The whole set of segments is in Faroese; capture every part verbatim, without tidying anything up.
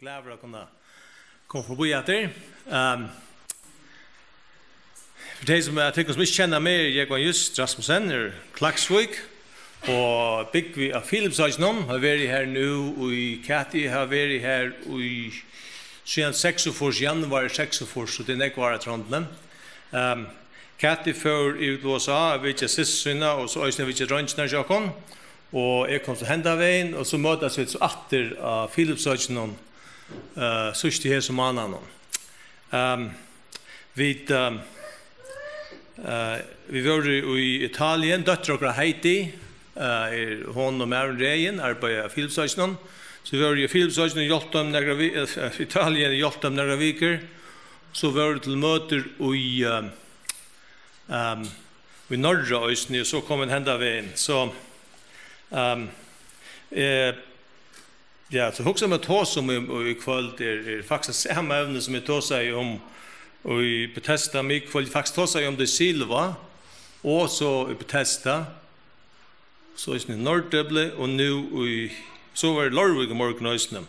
Glaður at kunna koma forbi aftur. Ehm, fyri tey sum, eh, tykkum sum ikki kenna meg, eg eri Jógvan Just Rasmussen, eri Klaksvík, og búgvi á Filipsøkinum. Havi verið her nú í, hvat, eg havi verið her í, síðan seksogfýrs, januar seksogfýrs, so tað er nógv ár eftir hondini. Ehm, Kathy fór yvir til U S A at vitja systur sína, og so eisini vitja dreingirnar hjá okkum. Og eg kom so henda vegin, og so møtast vit so aftur á Filipsøkinum, eh, síðst í hesum mánaðinum. Ehm, vit, ehm, eh, vit vóru í Italien, dóttir okkara Heidi, eh, er, hon og maðurin Regin, arbeiða á Filipsøkinum. So vit vóru í Filipsøkinum og hjálptu teimum nakrar vi-, eh, Italien og hjálptu teimum nakrar vikur. So vóru vit til møtir í, ehm, ehm, í Noregi eisini, og so kom ein henda vegin. So, ehm, eh, ja, so hugsaði eg meg at tosa um í, í kvøld er, er faktiskt sama evni sum eg tosaði um í Betesda, men í kvøld faktiskt tosaði eg um tað í Silva, og so í Betesda, so eisini í Norðdepli, og nú í, so var í Leirvík í morgun eisini.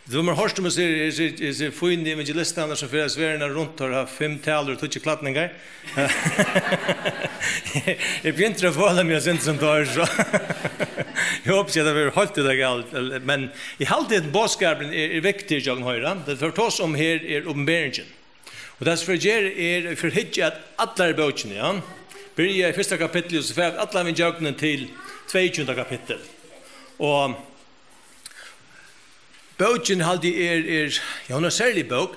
Tú hevur hoyrt um hesar, hesar, hesar fínu evangelistarnar sum ferðast verðina runt, teir hava fimm talur og tíggju klædningar. Eg begynti at føla meg eitt sindur sum teir, so eg hopi ikki, at tað verður heilt illa galt, men eg haldi, at boðskapurin er, er viktigur hjá okkum at hoyra. Tað, vit fara at tosa um her, er opinberingin. Og tað, sum vit fara at gera, er, vit fara at hyggja at allari bókini, ja. Byrja í fyrsta kapitli, og so fara vit allan vegin gjøgnum til tveyogtjúgunda kapittul. Og bókin, haldi eg, er, er, ja, hon er ein serlig bók.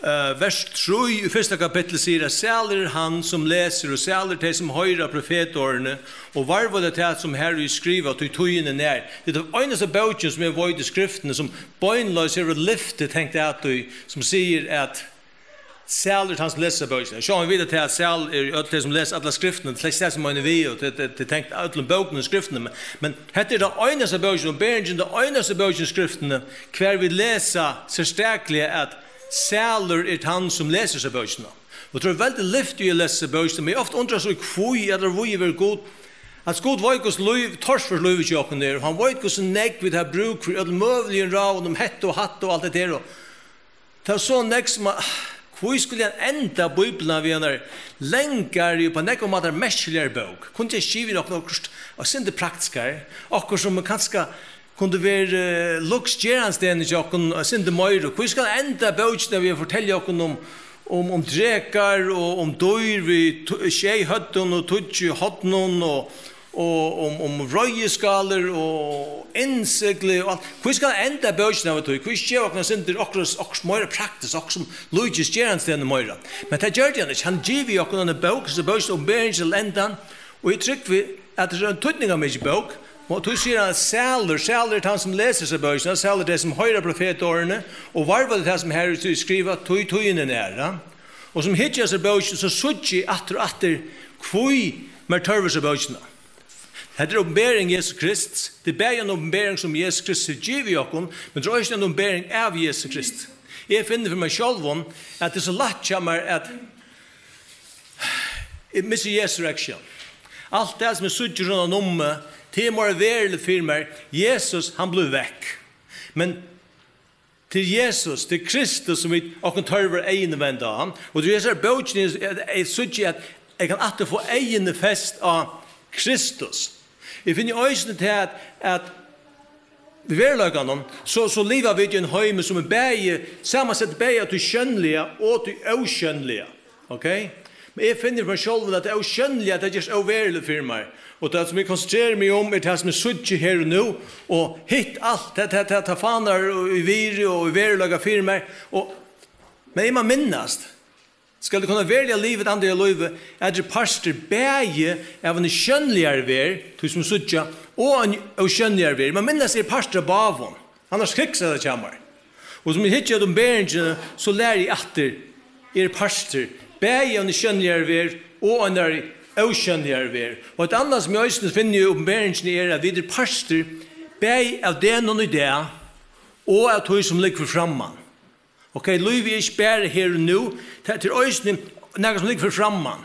Eh, vers trý í fyrsta kapitli sigur, at "Sælur er hann, sum lesur, og sælur tey, sum hoyra profetorðini, og varðveita tað, sum har er skrivað, tí tíðin er nær." Tað er tann einasta bókin, sum eg veit í Skriftini, sum beinleiðis hevur eitt lyfti tengt at tí, sum sigur, at sælur er hann, sum lesur bókina. Sjálvandi vita tey, at sælur eru øll tey, sum lesa allar Skriftirnar, tað er slett tað, sum eg meini við, og tað, tað, tað er tengt øllum bókunum í Skriftini, men, men hetta er tann einasta bókin, opinberingin, tann einasta bókin í Skriftini, hvar vit lesa serstakliga, at "Sælur er hann, sum lesur hesa bókina." Og tað er veldig lyfti í at lesa hesa bókina, men eg ofta undrast í, hví, ella hví verður Gud, at Gud veit, hvussu lív, torført lívið hjá okkum er, og hann veit, hvussu nógv vit hava brúk fyri øllum møguligum ráðum um hetta og hatta og alt hetta her, og tað er so nógv sum at, hví skuldi hann enda Bíbliuna við einari langari og á nógvar mátar merkiligari bók? Kundi hann skrivað okkurt, okkurt eitt sindur praktiskari, okkurt sum kanska kundi verið, eh, luksusgerandisdegnið hjá okkum eitt sindur meira? Hví skal hann enda bókina við at fortelja okkum um, um, um drekar og um dýr við t-, sjey høvdum og tíggju hornum og og um, um reiðiskálir og innsigli og alt. Hví skal hann enda bókina við tí? Hví ikki geva okkum eitt sindur okkurt, okkurt meira praktiskt, okkurt sum líkist gerandisdegnum meira? Men tað gjørdi hann ikki. Hann gevur okkum eina bók, so bókin Opinberingin til endan, og eg trúgvi, at tað er ein týdningarmikil bók. Og tí sigur hann, "Sælur, sælur er tann, sum lesur hesa bókina, sælur er tey, sum hoyra profetorðini og varðveita tað, sum har er skrivað, tí tíðin er nær." Ja? Og sum hyggja at hesari bókini, so síggi eg aftur og aftur, hví mær tørvar hesa bókina. Hetta er opinbering Jesu Krist. Tað er bæði ein opinbering, sum Jesus Kristus hevur givið okkum, men tað er eisini ein opinbering av Jesus Kristus. Eg finni fyri mær sjálvum, at tað er so lætt hjá mær, at eg missi Jesus í aksjón. Alt tað, sum eg síggi rundan um meg, tað er meira veruligt fyri mær. Jesus, hann blívur vekk. Men til Jesus, til Kristus, sum vit okkum tørvar eyguni venda á. Og til hesar bókini, eg, eg síggi, at eg kann aftur fáa eyguni fest á Kristus. Eg finni eisini til at, at í veruleikanum, so, so liva vit í ein heimi, sum er bæði, samansett bæði av tí sjónliga og tí ósjónliga. Ok? Men eg finni fyri mær sjálvum, at tað ósjónliga, tað gerst óveruligt fyri mær. Og tað, sum eg konsentreri meg um, er tað, sum eg síggi her og nú, og hitt alt, tað, tað, tað, tað fanar í virði og í veruleika fyri mær. Og, men eg má minnast, skal eg kunna veruliga liva eitt andaliga lív, at eg eri partur bæði av eini sjónligari verð, tí sum síggja, og eini ósjónligari verð. Eg má minnast, eg eri partur av báðum. Annars kiksar tað hjá mær. Og sum eg hyggi at opinberingini, so læri eg aftur, eg eri partur, bæði av eini sjónligari verð og einari ósjónligari verð. Og eitt annað, sum eg eisini finni í opinberingini, er, at vit eru partur, bæði av degnum í dag, og av tí, sum liggur framman. Ok, lívið er ikki bara her og nú, tað, tað er eisini nakað, sum liggur framman.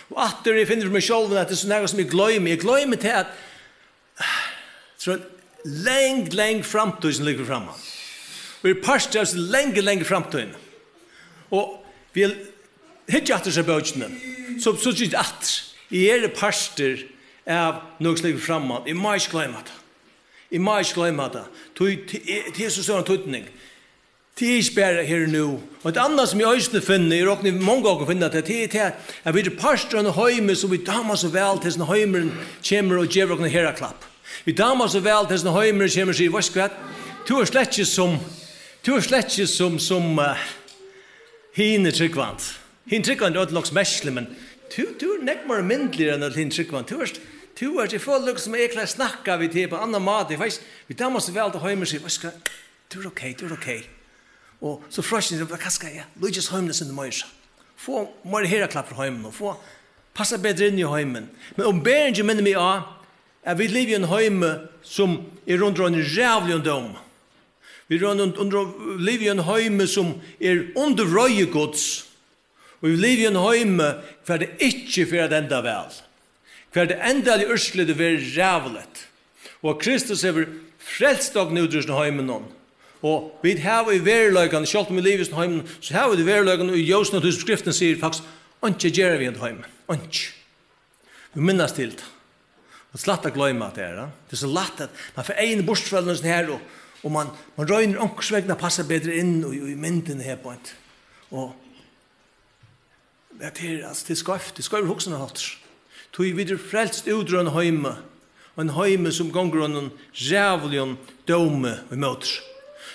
Og aftur, eg finni fyri mær sjálvum, at tað er so nakað, sum eg gloymi. Eg gloymi tað, at so ein lang, lang framtíð, sum liggur framman. Og er partur av hesi langu, langu framtíðini. Og vit hyggja aftur hesi bókini, so, so hyggja aftur. Eg eri partur av nøkur slík framman. Eg má ikki gloyma tað. Eg má ikki gloyma tað. Tí, tí, tað er so stóran týdning. Tað er ikki bara her og nú. Og eitt annað sum eg eisini finni, eg rokni mong okkum finna tað, tað er tað, at vit eru partur av einum heimi sum vit dáma so væl, til hesin heimurin kemur og gevur okkum eitt herðaklapp. Vit dáma so væl, til hesin heimurin kemur og sigur: "Veitst tú hvat? Tú ert slett ikki sum, tú ert slett ikki sum, sum, eh, hini trúgvandi." Hini trúgvandi eru øll nokk so merkilig, men tú, tú ert nógv meira myndiligur enn øll hini trúgvandi. Tú ert, tú ert, eg føli líka sum eg klári at snakka við teg á ein annan máta. Eg veit, vit dáma so væl, til heimurin sigur: "Veitst tú hvat? Tú ert ok, tú ert ok." Og so freistin, kanska, ja, líkist heiminum eitt sindur meira. Fáa meira herðaklapp frá heiminum, og fáa, passa betur inn í heimin. Men opinberingin minnir meg á, at vit liva í einum heimi, sum er undir einum ræðuligum dómi. Vit eru undir, undir, liva í einum heimi, sum er undir vreiði Guds. Og vit liva í einum heimi, hvar tað ikki fer at enda væl. Hvar tað endaliga úrslitið verður ræðuligt. Og at Kristus hevur frelst okkum út úr hesum heiminum. Og vit hava í veruleikanum, sjálvt um vit liva í hesum heiminum, so hava vit í veruleikanum, í ljósinum av tí sum Skriftin sigur, faktiskt einki at gera við henda heimin. Einki. Vit minnast til tað. Og slætt at gloyma at tað er, ja. Tað er so lætt at man fær eyguni burtur frá øllum hesum her, og, og man, man roynir onkursvegna at passa betur inn í, í myndini her beint. Og Ja, tað er, altso, tað er skeivt, tað er skeivur hugsanarháttur. Tí vit eru frelst út úr einum heimi, ein heimi, sum gongur einum ræðuligum dómi ímóti.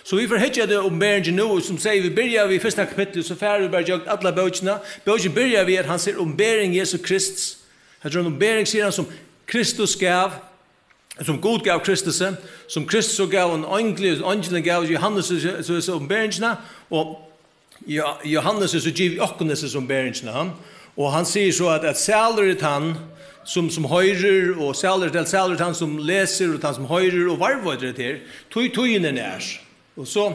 So vit fara at hyggja at opinberingini nú, sum sigur, vit byrja við fyrsta kapitli, so fara vit bara gjøgnum alla bókina. Bókin byrjar við, at hann sær opinbering Jesu Krists. Hetta er ein opinbering, sigur hann, sum Kristus gav, sum Gud gav Kristusi, sum Kristus so gav ein eingli, eingilin gav Jóhannes, so, so, so opinberingina, og Jo-, Jóhannes er so givið okkum hesa opinberingina, ha? Og hann sigur so, at, at sælur er tann, sum, sum hoyrir, og sælur er, sælur er tann, sum lesur, og tann, sum hoyrir, og varðveitir hetta her, tí tíðin er nær. Og so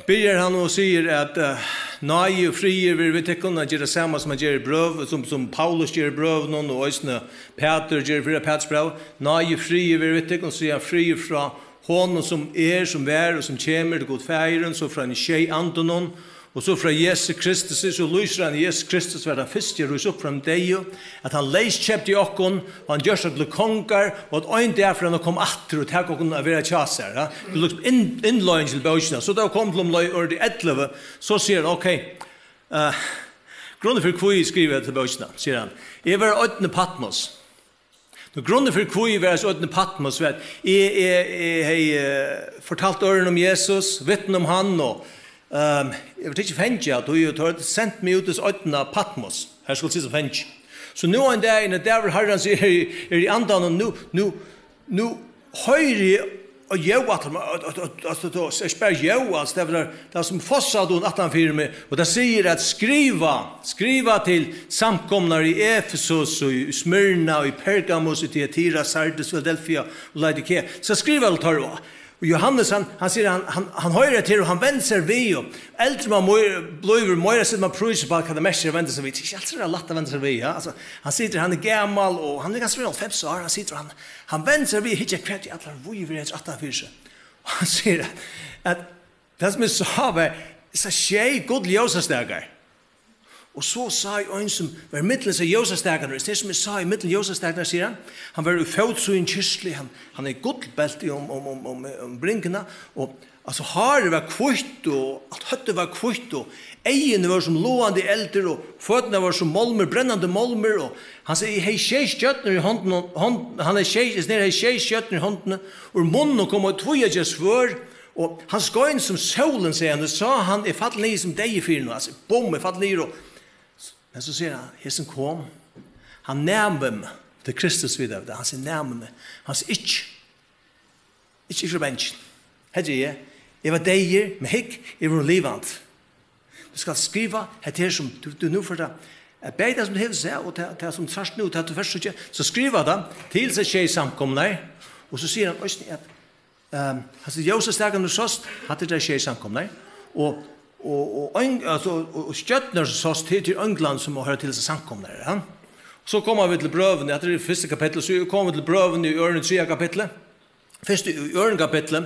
byrjar hann og sigur, at, eh, náði og friður verið við tykkum, at gera tað sama sum hann ger í brøv, sum, sum Paulus ger í brøvunum, og eisini Pætur ger í fyrra Pætursbrævi. Náði og friður verið við tykkum, sigur hann, friður frá honum, sum er, sum var og sum kemur, til Gud Faðirin, so frá hinum sjey andunum, og so frá Jesu Kristus, so lýsir hann Jesus Kristus, var tann fyrsti at rísa upp frá hinum deyðu, at hann leyskeypti okkum, og hann gjørdi okkum til kongar, og at ein dag fer hann at koma aftur og taka okkum at vera hjá sær, ja? Tað er líkasum inn-, innleiðing til bókina. So tá hann kom til umleið orðið ellivu, so sigur hann, ok, eh, grundin fyri hví eg skrivi hesa bókina, sigur hann, eg var á oynni Patmos. Nú, grundin fyri, hví eg var á oynni Patmos, var, at eg, eg, eg hevði, eh, fortalt øðrum um Jesus, vitnað um hann, og, ehm, eg var tikin í fangi, og teir, teir sendu meg út í oynna Patmos. Har skuldi eg sita í fangi. So nú ein dagin, ein dagur Harrans, eg eri, eri í andanum, nú, nú, nú hoyri eg og ljóð aftan á, at, at, at, at, at, ikki bara ljóð, altso, tað var, tað var sum fossar aftan fyri meg, og tað sigur at skriva, skriva til samkomurnar í Efesus, og í Smyrna, og í Pergamus, í Tyatira, Sardis, Filadelfia og Laodikea. So skriva til teirra. Og Jóhannes, hann, hann sigur, hann, hann, hann hoyrir hetta her, og hann vendir sær við, og eldri man meir, blívur, meira setir man prís uppá, hvat tað merkir at venda sær við. Tað er ikki altíð so lætt at venda sær við, ja. Altso, hann situr, hann er gamal, og hann er kanska hálvfems ár, hann situr, og hann, hann vendir sær við, hyggja, hvat í allar víðir er hetta aftan fyri seg. Og hann sigur, at, at tað sum eg sá var, eg sá sjey gull ljósastakar. Og so sá eg ein sum var millum hesar ljósastakarnar. Tað sum eg sá í millum ljósastakarnar, sigur hann, hann var í fótsíðum kyrtli, hann, hann hevði gullbelti um, um, um, um, um bringuna, og altso, hárið var hvítt, og alt høvdið var hvítt, og eyguni vóru sum logandi eldur, og føturnar vóru sum málmur, brennandi málmur, og hann segði, eg hevði sjey stjørnur í hondunum, hond-, hann hevði sjey, hesin her hevði sjey stjørnur í hondini, úr munninum komu tvíeggjaði svørð, og hann skein sum sólin, segði hann, og sá hann, eg fall niður sum deyður fyri honum, altso, bum, eg fall niður, og, men so sigur hann, hesin kom, hann nam við meg, tað er Kristus, vita vit, hann sigur, nam við meg, hann sigur, ikki, Ikki, ikki vera bangin. Her eri eg. Eg var deyður, men hygg, eg eri vorðin livandi. Tú skalt skriva hetta her sum tú, tú nú fert at, at bæði tað sum tú hevur sæð og tað, tað sum tú sært nú, tað tú fert síggja, so skriva tað til hesar sjey samkomurnar. Og so sigur hann eisini at, ehm, hasir ljósastakarnir sást, hatta eru tær sjey samkomurnar. Og, og, og, ein, altso, og, og stjørnurnar sum sást, tað eru einglarnir sum hoyra til hesar samkomurnar, ja. So koma vit til brøvini, hatta er í fyrsta kapitli, so koma vit til brøvini í øðrum og triðja kapitli. Fyrst í, í øðrum kapitli,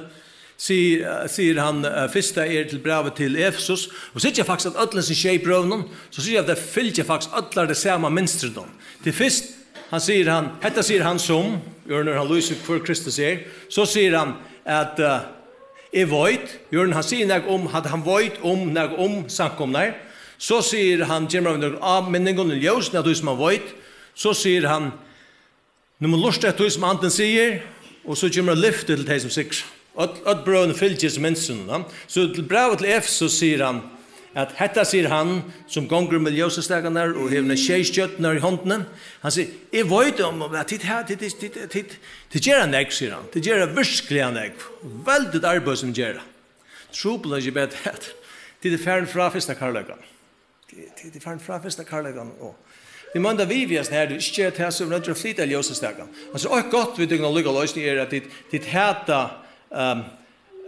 sigur, eh, sigur hann, eh, fyrsta er til brævið til Efesus, og síggja faktiskt at øll hesi sjey brøvunum, so síggja at tey fylgja faktiskt allar tey sama mynstrinum. Til fyrst, hann sigur hann, hetta sigur hann sum, í orðum hann lýsir hvør Kristus er, so sigur hann at, eh, eg veit, í orðum hann sigur nakað um, at hann veit um, nakað um samkomurnar, so sigur hann, gevur hann nøkur áminningum í ljósinum av tí sum hann veit, so sigur hann, nú má lurta eftir tí sum andin sigur, og so kemur eitt lyfti til tey sum sigra. Øll, øll brøvini fylgja hesum mynstrinum, ja. So til brævið til Efesus sigur hann, at hetta sigur hann, sum gongur við ljósastakarnar og hevur tær sjey stjørnurnar í hondini. Hann sigur, eg veit um, at tit, ha- tit, tit, tit, tit, tit gera nógv, sigur hann. Tit gera virkliga nógv. Veldigt arbeiði sum tit gera. Trupulleiki er bara at tit eru farin frá fyrsta kærleikanum. Tit, tit, tit eru farin frá fyrsta kærleikanum, og vit møta við, við hasum her, tú ikki gera tað, so er nøddur at flyta ljósastakan. Altso, eitt gott við tykkum allíkavæl eisini er, at tit, tit hata, ehm,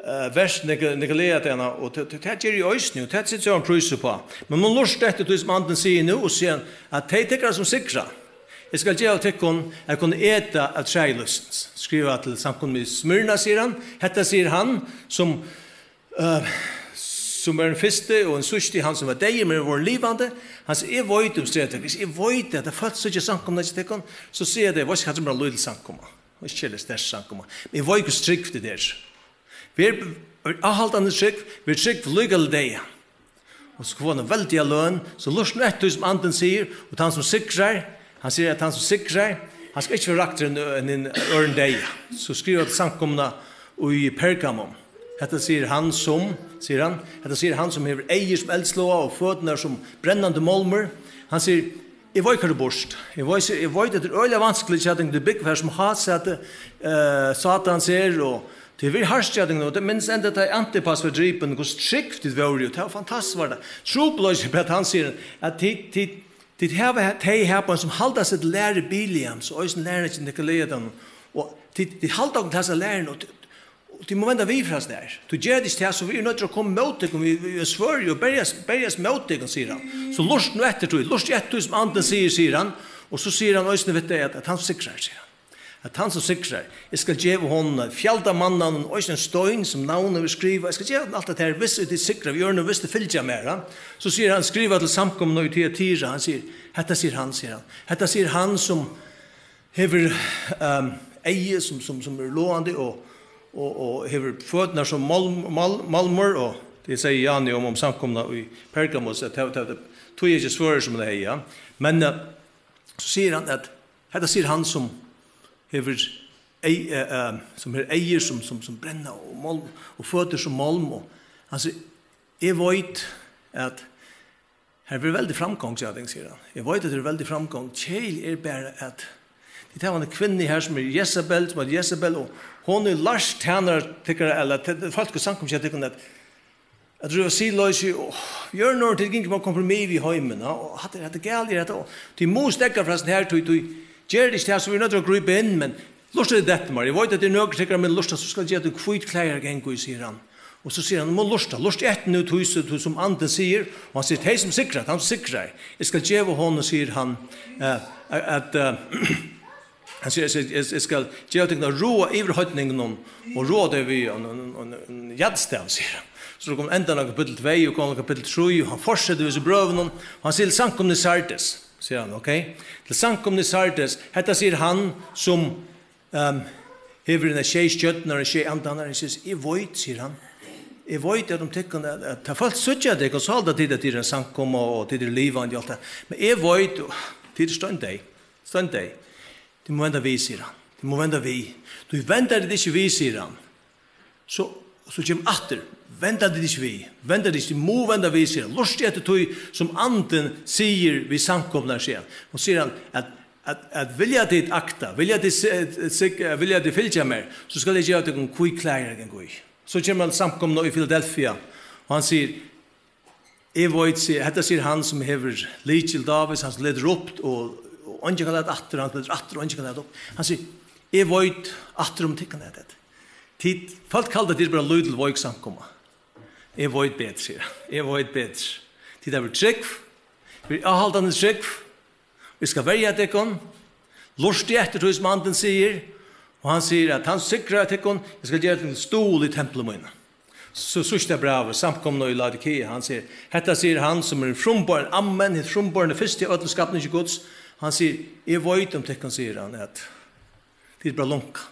eh, vers Nik-, Nikolaitarna, og tað, tað, tað geri eg eisini, og tað setir eg ein prís uppá. Men man lurta eftir tí sum andin sigur nú, og sigur hann, at tey tykkara sum sigra, eg skal geva tykkum at kunna eta av træi lívsins. Skriva til samkomuna í Smyrna, sigur hann. Hetta sigur hann, sum, eh, sum er den fyrsti og den síðsti, hann sum var deyður, men er vorðin livandi. Hann sigur, eg veit um strev tykkara, eg veit at tá fólk síggja samkomuna hjá tykkum, so siga tey, veitst tú hvat, tað er bara ein lítil samkoma. Og ikki er tað sterk samkoma. Men eg veit hvussu trygg tit eru. Ver, ver áhaldandi trygg, ver trygg líka til deyða. Og so fáa vit eina veldiga løn, so lurta nú eftir tí sum andin sigur, og tann sum sigrar, hann sigur at tann sum sigrar, hann skal ikki vera raktur inn, inn í øðrum deyða. So skrivar hann til samkomuna í Pergamum. Hetta sigur hann sum, sigur hann, hetta sigur hann sum hevur eygu sum eldsloga og føturnar sum brennandi málmur. Hann sigur, eg veit hvar tú býrt. Eg veit, eg veit, at tað er øgiliga vanskeligt hjá tykkum, tit búgva her sum hásæti, eh, Satans er, og tað er hart hjá tykkum, og tað minnist enn, tá Antipas var dripin, hvussu trygg tit vóru, og tað var fantastiskt, var tað. Trupulleikin er bara, at hann sigur, at tit, tit, tit hava he-, tey her sum halda seg til læru Bileams, og eisini læru Nikolaitarna, og tit, tit halda okkum til hasa læruna, og tit, og tit mugu venda við frá hesum her. Tú ger tað ikki, so vit eru noyddir at koma móti tykkum, vit, vit svørja og berjast, berjast móti tykkum, sigur hann. So lurta nú eftir tí, lurta eftir tí sum andin sigur, sigur hann. Og so sigur hann eisini við tey, at, at hann sigrar, sigur hann. At hann sum sigrar, eg skal geva honum ein fjald av manna, og eisini ein stein sum navn er skrivað. Eg skal geva honum alt hetta her, viss tit sigra við orðunum, viss tit fylgja mær, ha? So sigur hann, skriva til samkomuna í Tyatira, hann sigur, hetta sigur hann, sigur hann. Hetta sigur hann sum hevur, ehm, eygu sum, sum, sum er logandi og, og, og hevur føturnar sum málm-, mál-, málmur, og tað sigur Jani um, um samkomuna í Pergamus, at tað, tað, tað, tað er ikki svørður sum hann hevði, ja. Men, eh, so sigur hann at, hetta sigur hann sum hevur ey-, eh, eh, sum hevur eygu sum, sum, sum brenna og málm, og føtur sum málm, og hann sigur, eg veit at her verður veldig framgongd, sigur hann, sigur hann. Eg veit at tað er veldig framgongd. Keðiligt er bara at tit hava eina kvinnu her sum er Jesabel, sum eitur Jesabel, og hon hevur lært tænarar tykkara, ella te-, fólk í samkomuni hjá tykkum at, at dríva siðloysi, og jørðin, tit gingu upp á kompromiss við heimin, ja, og hatta er, hatta er galið, hatta, og tit mugu steðga frá hesum her, tí, tí ger tað ikki tað, so vit eru noyddir at grípa inn, men lurta eftir mær. Eg veit at tað eru nøkur tykkara, men lurta, so skal eg geva tykkum hvít klæðir at ganga í, sigur hann. Og so sigur hann, nú má lurta, lurta eftir nú, tí, tí sum andin sigur, og hann sigur, tey sum sigra, tann sum sigrar, eg skal geva honum, sigur hann, eh, at, eh, hann sigur, eg, eg, eg skal geva tykkum at ráða yvir heidningunum, og ráða tey við ein, ein, ein, ein jarðstav, sigur hann. So kemur endan av kapittul tvey, og kemur kapittul trý, og hann fortsetur við hesum brøvunum, og hann sigur til samkomuna í Sardis, sigur hann, ok? Til samkomuna í Sardis, hetta sigur hann sum, ehm, hevur hinar sjey stjørnurnar og sjey andarnar, hann sigur, eg veit, sigur hann, eg veit at um tykkum, at, at tá fólk síggja tykkum, so halda tit at tit eru ein samkoma, og tit eru livandi, og alt tað. Men eg veit, tit eru steindeyð, steindeyð. Tit mugu venda við, sigur hann. Tit mugu venda við. Tí venda tit ikki við, sigur hann. So, so kemur aftur, venda tit ikki við, venda tit ikki, tit mugu venda við, sigur hann. Lurta eftir tí sum andin sigur við samkomurnar, sigur hann. Og sigur hann at, at, at vilja tit akta, vilja tit si-, sig-, vilja tit fylgja mær, so skal eg geva tykkum hvít klæðir at ganga í. So kemur hann til samkomuna í Filadelfia, og hann sigur, eg veit, sigur, hetta sigur hann sum hevur lykil Dávids, hann sum letur upp, og, og eingin kann lata aftur, hann sum letur aftur, og eingin kann lata upp. Hann sigur, eg veit aftur um tykkum, at tit, fólk halda, at tit eru bara ein lítil, veik samkoma. Eg veit betri, sigur hann. Eg veit betri. Tit hava verið trúgv, verið áhaldandi trúgv. Vit skal verja tykkum. Lurtið eftir tí sum andin sigur, Og hann sigur at hann sigrar tykkum, eg skal gera tykkum stuðul í templi míni. So síðsta brævið, samkomuna í Laodikea, hann sigur, hetta sigur hann sum er frumborin, amen, hitt frumborna, fyrsti av øllum skapningi Guds. Hann sigur, eg veit um tykkum, sigur hann, at tit eru bara lunka.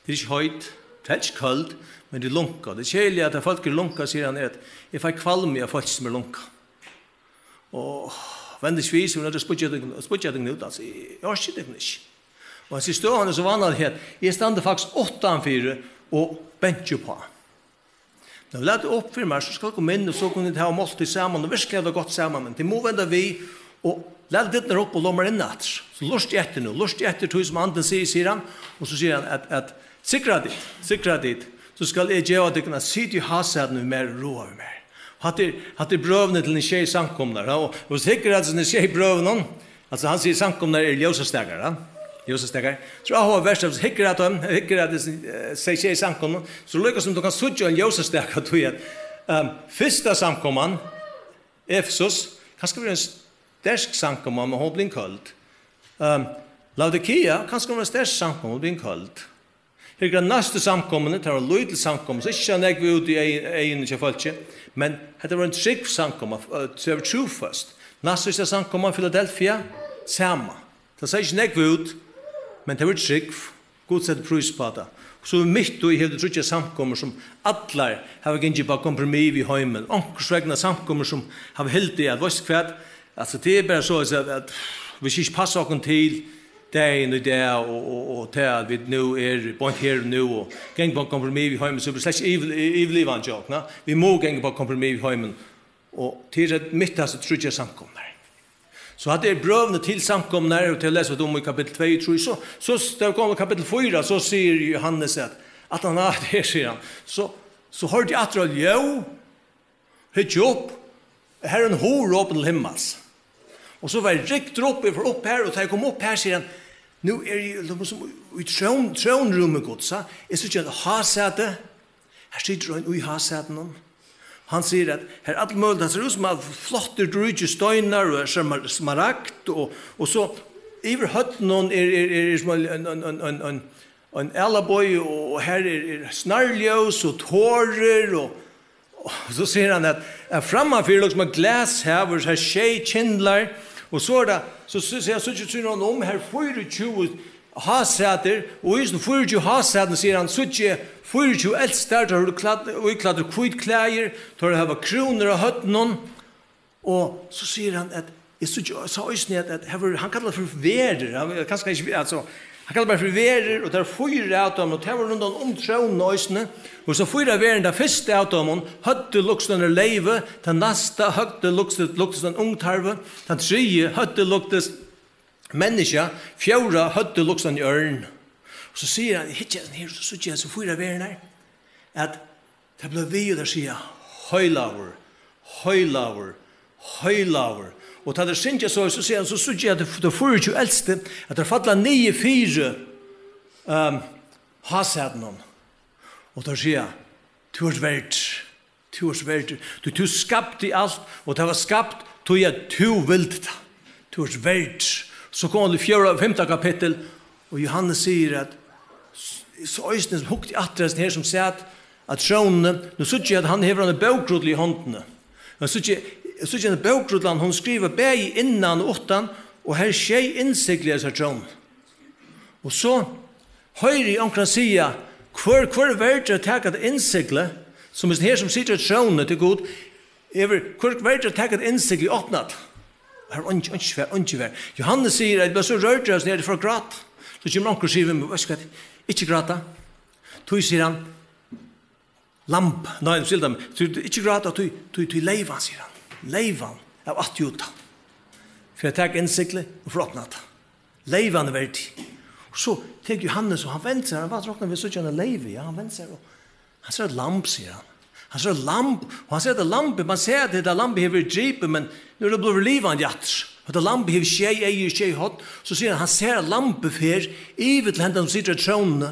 Tit eru ikki heit, tit eru ikki køld, men tit eru lunka. Tað er keðiligt at fólk eru lunka, sigur hann, er at eg fái kvalm av fólki sum eru lunka. Og vend tykkum við, so vit spýggja tykkum, spýggja tykkum út, altso, eg orki tykkum ikki. Og hann sigur, støðan er so vanalig her, eg standi faktiskt uttanfyri og banki uppá. Nú, lat upp fyri mær, so skal eg koma inn, og so kunnu vit hava máltíð saman, og virkuliga hava tað gott saman, men tit mugu venda við, og lat dyrnar upp og lat mær inn aftur. So lurtið eftir nú, lurtið eftir tí sum Andin sigur, sigur hann, og so sigur hann at, at sigra tit, sigra tit, so skal eg geva tykkum at sita í hásætinum við mær og ráða við mær. Hatta er, hatta er brøvini til tær sjey samkomurnar, ja, og, og sigur at tær sjey brøvunum, altso, hann sigur, samkomurnar eru ljósastakar, ja? Ljósastakar. So áhugavert, at hyggur at teimum, hyggur at hesum, eh, sjey, sjey samkomum, so líka sum tú kanst síggja ein ljósastaka, tí at, ehm, fyrsta samkoman, Efesus, kanska verður ein sterk samkoma, men hon blívur køld. Ehm, Laodikea, kanska verður ein sterk samkoma, hon blívur køld. Her er næstu samkomuni, tað var ein lítil samkoma, so ikki sá nógv út í eygum, eyguni hjá fólki, men hetta var ein trúgv samkoma, eh, tað var trúføst. Næstsíðsta samkoma, Filadelfia, sama. Tað sá ikki nógv út, men tað var trúgv. Gud setti prís uppá tað. So mitt í hevur tú tríggjar samkomur, sum allar hava gingið upp á kompromiss við heimin. Onkursvegna samkomur, sum hava hildið, at, veitst hvat, altso, tað er bara so at, at vit ikki passa okkum til dagin í dag, og, og, og til at vit nú eru beint her og nú, og ganga upp á kompromiss við heimin, so vit slett ikki yvir-, yvirlivandi hjá okkum, na? Vit mugu ganga upp á kompromiss við heimin, og til at mitt hasi tríggjar samkomurnar. So hatta er brøvini til samkomurnar, og til at lesa um í kapittul tvey og trý, so, so, tá vit koma til kapittul fýra, so sigur Jóhannes at, at hann, at her, sigur hann, so, so hoyrdi eg aftur eitt ljóð, Hyggja upp, her er ein hurð opin til himmals. Og so var eg ryktur upp, eg fór upp her, og tá eg kom upp her, sigur hann, nú eri eg líkasum í trón-, trónrúmi Guds, ha? Eg síggi eitt hásæti, her situr ein í hásætinum. Hann sigur at her er alt møguligt, hann sær út sum flottir, dýrir steinar, og er smar-, smaragd, og, og so yvir høvdinum er, er, er, er sum ein, ein, ein, ein, ein, ein, ein ælabogi, og, og her er, er snarljós og torir, og, og so sigur hann at, at frammanfyri líkasum eitt glashav, og her eru sjey kyndlar, og so er tað, so, so, so, so, so, so, um, her fýraogtjúgu hásætir, og í hesum fýraogtjúgu hásætunum, sigur hann, síggi eg fýraogtjúgu eldstar, teir eru klæddir, íklæddir hvít klæðir, teir hava krúnur á høvdinum, og so sigur hann at, eg síggi, sá eisini at, at her var, hann kallar fyri verur, hann, kanska ikki, altso, hann kallar bara fyri verur, og tað eru fýra av teimum, og tað var rundan um trónuna eisini, og so fýra verur, tann fyrsta av teimum, høvdið líkist einari leyvu, tann næsta, høvdið líkist, líkist einum ungtarvi, tann triði, høvdið líkist menniskja, fjórða, høvdið líkist eini ørn. Og so sigur hann, hyggja her, so síggi eg hesar fýra verurnar, at tær blíva við, og tær siga, heilagur, heilagur, heilagur. Og tá tær syngja so, so sigur hann, so síggi eg at tey, tey fýraogtjúgu elstu, at tær falla niður fyri, ehm, hásætinum. Og tær siga, tú ert verdur. Tú ert verdur, tí tú skapti alt, og tað var skapt, tí at tú vildi tað. Tú ert verdur. So koma vit til fjórða, fimta kapittul, og Jóhannes sigur at s-, so eisini sum hugdi aftur at hesum her sum sat á trónuni, nú síggi eg at hann hevur eina bókrull í hondini. Nú síggi eg, síggi eina bókrull, hann skrivar bæði innan og uttan, og her eru sjey innsigli í hesari trónuni. Og so hoyri eg onkran siga, hvør, hvør er verdur at taka tað innsigli, sum hesin her sum situr á trónuni til Gud, hvør er verdur at taka tað innsigli og opna tað? Har var einki, einki svar, einki svar. Jóhannes sigur, at eg bleiv so rørdur, at eg fór at gráta. So kemur onkur og sigur við meg, veitst tú hvat, ikki gráta. Tí, sigur hann, Lamb, nei, umskylda meg. So ikki gráta, tí, tí, tí leyvan, sigur hann. Leyvan av ætt Júda. Fyri at taka innsiglið og fyri at opna tað. Leyvan er verdig. Og so tekur Jóhannes, og hann vendir sær, hann var roknað við at síggja eina leyvu, ja, hann vendir sær, og hann sær eitt lamb, sigur hann. Hann sær eitt lamb, og hann sær, at lambið, man sær, at hetta lambið hevur verið dripið, men nú er tað blivið livandi aftur. Hetta lambið hevur sjey eygu og sjey horn, so sigur hann, hann sær, at lambið fer yvir til hendan, sum situr á trónuni,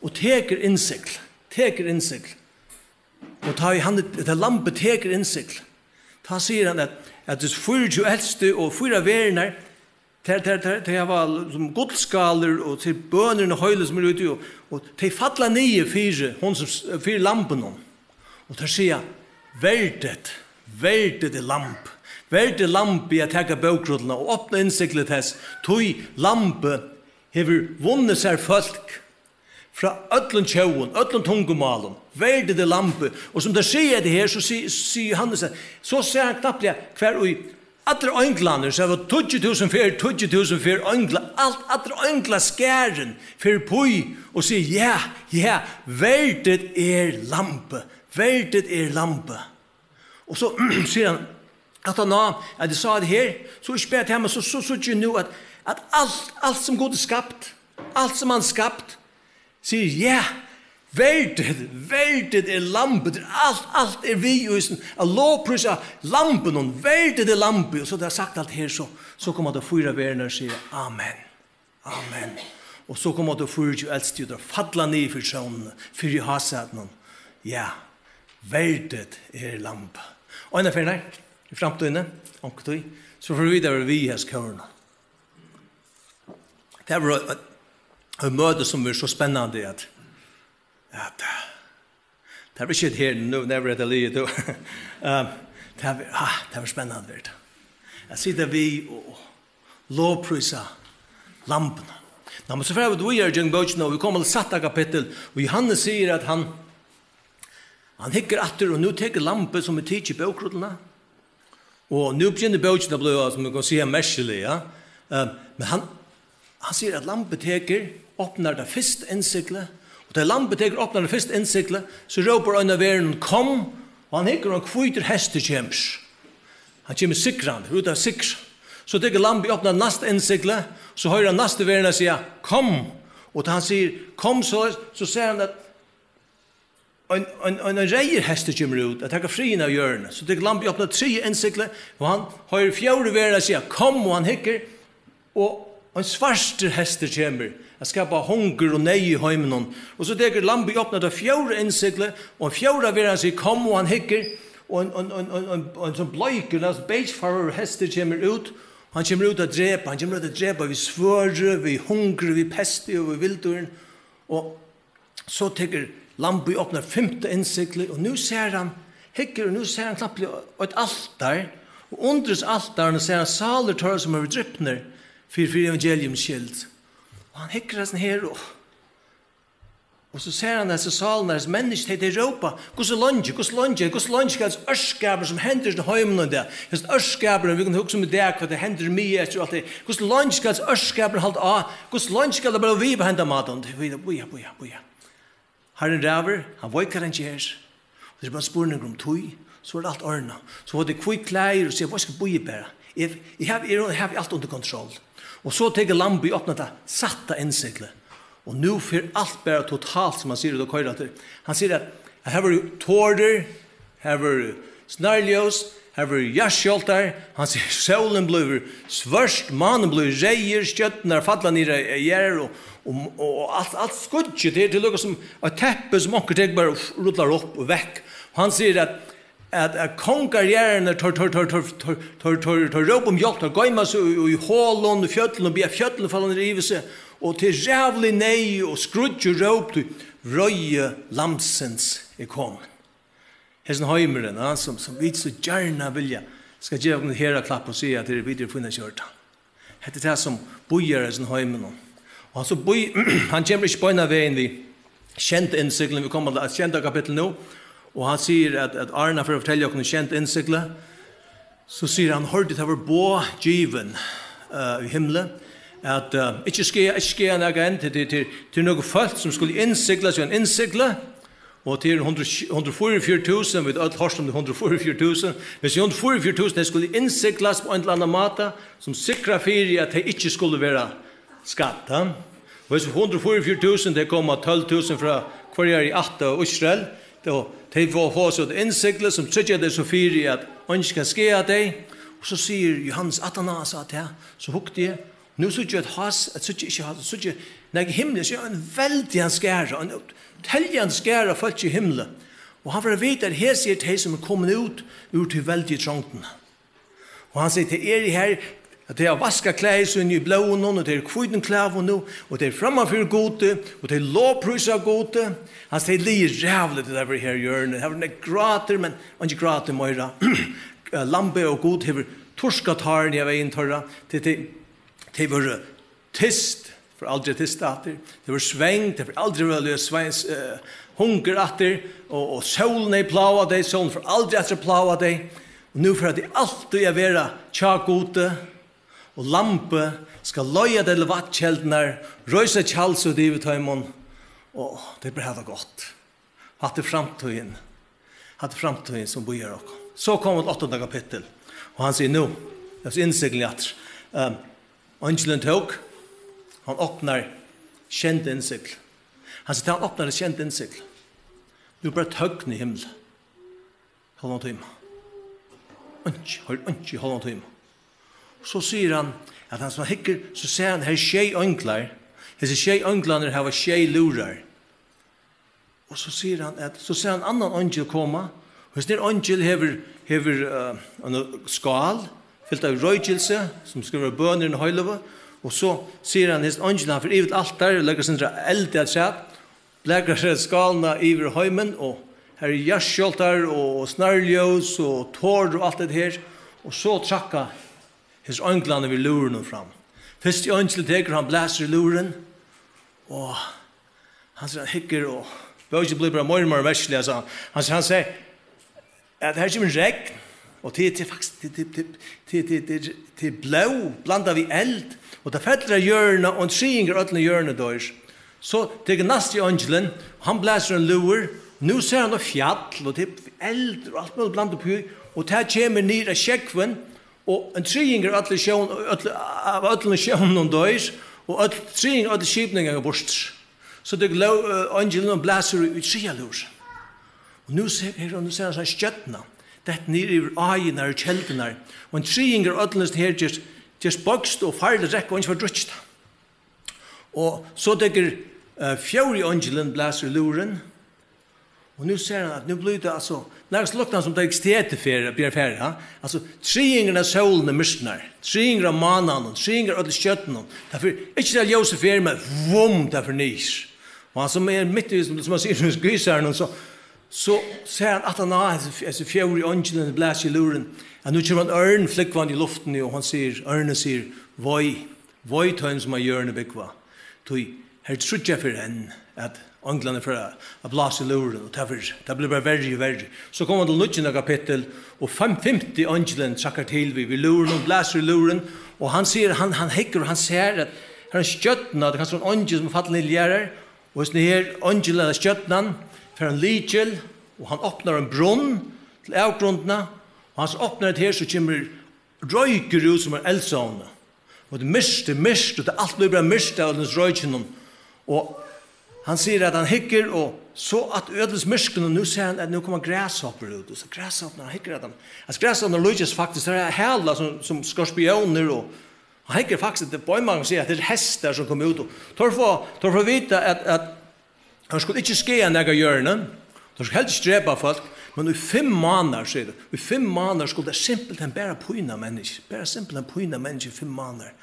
og tekur innsigl, tekur innsigl. Og tá ið hann, tá lambið tekur innsigl, tá sigur hann, at, at tey fýraogtjúgu elstu og fýra verurnar, Tey, tey, tey, tey hava sum gullskálur, og til bønir og heili sum er úti, og, og tey falla niður fyri hon sum s-, fyri lambinum. Og tey siga: "Verdigt, verdigt er lamb. Verdigt er lamb í at taka bókrulluna og opna innsiglið tess, tí lambið hevur vunnið sær fólk frá øllum tjóðum, øllum tungumálum. Verdigt er lambið." Og sum tey siga hetta her, so si-, sigur Jóhannes, at so sær hann knappliga hvar í allir einglarnir, so var tíggju túsund ferð, tíggju túsund ferð eingla, alt, allir einglaskarin fer upp í og sigur: "Ja, ja, verdigt er lambið, verdigt er lambið." Og so sigur hann, at hann á, at eg sá hetta her, so ikki bara tað, men so, so, so síggi eg nú, at, at alt, alt sum Gud hevur skapt, alt sum hann hevur skapt, sigur: "Ja, verdigt, verdigt er lambið." Tað er alt, alt er við í hesum, at lovprísa lambinum, verdigt er lambið. Og so tá hann hevur sagt alt her, so, so koma tær fýra verurnar og siga: "Amen. Amen." Og so koma tær fýraogtjúgu elstu, og tær falla niður fyri trónini, fyri hásætinum. Ja, verdigt er lambið. Og eina ferð, nei, í framtíðini, onkuntíð, so fáa vit at vera við í hesum kórinum. Tað var eitt, eitt møti, sum var so spennandi, at, at, eh, tað var ikki her, nú, nær var hetta liðugt, tú. Eh, tað var, ah, tað var spennandi, var tað. At sita við og lovprísa lambinum. Ná, men so fara vit víðari gjøgnum bókina, og vit koma til sætta kapittul, og Jóhannes sigur, at hann, hann hyggur aftur, og nú tekur lambið, sum er tikið, bókrulluna. Og nú begynner bókin at blíva, sum man kann siga, merkilig, ja. Eh, men hann, hann sigur, at lambið tekur, opnar tað fyrsta innsiglið, og tá lambið tekur, opnar tað fyrsta innsiglið, so rópar ein av verunum: "Kom!" Og hann hyggur, og ein hvítur hestur kemur. Hann kemur sigrandi, út at sigra. So tekur lambið, opnar næsta innsiglið, so hoyrir hann næstu veruna siga: "Kom!" Og tá hann sigur: "Kom!", so, so sær hann, at ein, ein, ein, ein reyður hestur kemur út at taka friðin av jørðini. So tekur lambið, opnar triðja innsiglið, og hann hoyrir fjórðu veruna siga: "Kom!", og hann hyggur, og ein svartur hestur kemur at skapa hungur og neyð í heiminum. Og so tekur lambið, opnar tað fjórða innsiglið, og ein fjórða veruna sigur: "Kom!", og hann hyggur, og ein, ein, ein, ein, ein, ein sum bleikur, næstan beigefarvaður hestur kemur út. Hann kemur út at drepa, hann kemur út at drepa við svørði, við hungri, við pesti og við vildýrum. Og so tekur lambið, opnar fimta innsiglið, og nú sær hann, hyggur, og nú sær hann knappliga eitt altar, og undir hesum altarinum sær hann sálir teirra, sum eru dripnir fyri, fyri evangeliums skyld. Og hann hyggur hesum her, og, og so sær hann hesar sálirnar, hesi menniskju, tey, tey rópa: "Hvussu leingi, hvussu leingi, hvussu leingi skal hesin ørskapurin, sum hendir í hesum heiminum í dag, hesin ørskapurin, vit kunnu hugsa um í dag, hvat tað hendir í Miðeystri og alt tað, hvussu leingi skal hesin ørskapurin halda á, hvussu leingi skal tað bara við á hendan mátan?" Tey bíða, bíða, bíða, bíða. Harrin ræður, hann veit, hvat hann ger. Og tað er bara spurningur um tíð, so er alt ordnað. So fáa tey hvít klæðir og siga: "Veitst tú, bíða bara. Eg, eg havi, eg havi alt undir kontroll." Og so tekur lambið, opnar tað sætta innsiglið. Og nú fer alt bara totalt, sum hann sigur, út at koyra aftur. Hann sigur, at, at her vóru torir, her vóru snarljós, her vóru jarðskjálvtar. Hann sigur, sólin blívur svørt, mánin blívur reyður, stjørnurnar falla niður á, á jørð, og, og, og, og alt, alt skýggið, tað er, tað er líka sum eitt teppi, sum onkur tekur bara og rullar upp og vekk. Og hann sigur, at, at, at kongar jarðarinnar, teir, teir rópa um hjálp, teir goyma seg í, í holum, í fjøllunum, biðja fjøllini falla niður yvir seg, og tað er ræðulig neyð og skríggj og róp, tí reiði Lambsins er komin. Hesin heimurin, ja, sum, sum vit so gjarna vilja skal geva okkum herðaklapp og siga, at tað er, vit eru fínasta ordan. Hetta er tað, sum bíðar í hesum heiminum. Og hann, so bíð-, hann kemur ikki beinan vegin við sjeyndu innsigling, vit koma til sjeynda kapittul nú, og hann sigur, at, at áðrenn hann fer at fortelja okkum um sjeyndu innsigling, so sigur hann, hoyrdi, tað var boð givin, eh, í himli, at, eh, ikki skaða, ikki skaða nakað enn, til, til, til, til nøkur fólk, sum skulu innsiglast í ein innsigli, og til hundrað, hundrað og fýraogfjøruti túsund, vit øll hoyrt um tey hundrað og fýraogfjøruti túsund, men so hundrað og fýraogfjøruti túsund, tey skulu innsiglast á ein ella annan máta, sum sikrar fyri, at tey ikki skulu verða skadd, ha? Og hesi hundrað og fýraogfjøruti túsund, tey koma tólv túsund frá hvørjari ætt av Ísrael, og tey fáa, fáa so eitt innsigli, sum tryggjar tey so fyri, at eingin kann skaða tey. Og so sigur Jóhannes, aftan á hann sá tað, so hugdi eg, nú síggi eg eitt hás, at síggi ikki hás, síggi nakað í himli, síggi ein veldigan skara, ein teljandi skara av fólki í himli. Og hann fær at vita, at hesi eru tey, sum eru komin út úr tí veldigu trongdini. Og hann sigur, tey eru her, At tey hava vaskað klæði síni í blóðinum, og tey eru í hvítum klæðum nú, og tey eru framman fyri Gudi, og tey lovprísa Gudi. Hann sigur, tað er ræðuligt, tað var her á jørðini. Her var nógv grátur, men eingin grátur meira. Lambið og Gud hevur turkað tárini av eygum teirra. Tey, tey, tey vóru tyst, fóru aldri at tysta aftur. Tey vóru svong, tey fóru aldri at vera svong, eh, hungur aftur, og, og sólin hevði plágað tey, sólin fór aldri aftur at plága tey. Og nú fara tey altíð at vera hjá Gudi, og Lambið skal leiða tey til vatnkeldurnar, reisa tjald út yvir teimum, og tey bara hava tað gott. Hatta er framtíðin. Hatta er framtíðin, sum bíðar okkum. So koma vit til áttanda kapittul, og hann sigur nú, tað er innsigling aftur. Ehm, eingilin tók, hann opnar sjeynda innsigl. Hann sigur, tá hann opnar sjeynda innsigl, nú er bara tøgn í himli. Hálvan tíma. Einki, hoyr, einki í hálvan tíma. So sigur hann, at hann sum hyggur, so sær hann her sjey einglar. Hesir sjey einglarnir hava sjey lúðrar. Og so sigur hann, at so sær hann annan eingil koma. Og hesin eingil hevur, hevur, eh, eina skál, fylt av roykilsi, sum skal vera bønir í heiløgu. Og so sigur hann, hesin eingil, hann fer yvir til altar, leggur sindur av eldi afturat, blakar seg skálina yvir heimin, og her er jarðskjálvtar og snarljós og tor og alt det her. Og so trakka hesir einglarnir við lúðrunum fram. Fyrsti eingil tekur, hann blæsur í lúðrin, og hann sigur, hann hyggur, og bókin blívur bara meira og meira merkilig, altso. Hann, hann sigur, at her kemur regn, og tað, tað er faktiskt, tað, tað er blóð blandað við eld, og tað fellur á jørðina, og ein triðingur av øllum á jørðini doyr. So tekur næsti eingilin, og hann blæsur ein lúður, og nú sær hann eitt fjall, og tað er eldur og alt møguligt blandað uppí, og tað kemur niður á sjógvin, og ein triðingur av øllum sjón-, øll, av øllum sjónum doyr, og øll, triðingur av øllum skipinum ganga burtur. So tekur ló-, eh, eingilin og blæsur í, í triðja lúðrin. Og nú sær, her, og nú sær hann so stjørnuna detta niður yvir áirnar og keldurnar, og ein triðingur av øllum hesum her gerst, gerst beiskt og farligt at drekka, og eingin fær drukkið tað. Og so tekur, eh, fjórði eingilin blæsur í lúðrin, og nú sær hann, at nú blívur tað, altso, nærmast luktar hann sum tað er stedet fer, byrjar ferð, ja? Altso, triðingurin av sólini myrknar, triðingur av mánanum, triðingur av øllum stjørnunum. Tað fer, ikki tað ljósið fer, men vum, tað fer niður. Og hann sum er mitt í, sum, sum hann sigur, í grísaranum, so, so sær hann aftan á hesi, hesi fjórðu eingilin blæsa í lúðrin, at nú kemur ein ørn flúgvandi í luftini, og hann sigur, ørnurin sigur, Vei, vei teimum, sum á jørðini búgva, tí her er tríggjar ferðir enn, at einglarnir fara at blása í lúðrin, og tað fer, tað blívur bara verri og verri. So koma vit til níggjunda kapittul, og fim-, fimti eingilin traðkar til við, við lúðrinum, blæsur í lúðrin, og hann sigur, hann, hann hyggur, og hann sær, at her er ein stjørna, tað er kanska ein eingil, sum er fallin niður til jarðar, og hesin her eingilin, ella stjørnan, fær ein lykil, og hann opnar ein brunn til avgrundina, og hann sum opnar hetta her, so kemur roykur út sum ein eldsovni. Og tað er myrkt, tað er myrkt, og tað alt blívur bara myrkt av øllum roykinum. Og hann sigur, at hann hyggur, og so at í øllum myrkrinum, nú sær hann, at nú koma grashoppur út, og so grashoppurnar, hann hyggur at hann, at grashoppurnar líkjast faktiskt, tær hava hala sum, sum skorpiónir, og hann hyggur faktiskt, at tað er beinanvegin, sigur, at tað eru hestar, sum koma út, og teir fáa, teir fáa at vita, at, at teir skulu ikki skaða nakað á jørðini, teir skulu heldur ikki drepa fólk, men í fimm mánaðir, sigur tað, í fimm mánaðir skulu teir simpelthen bara pína menniskju, bara simpelthen pína menniskju í fimm mánaðir.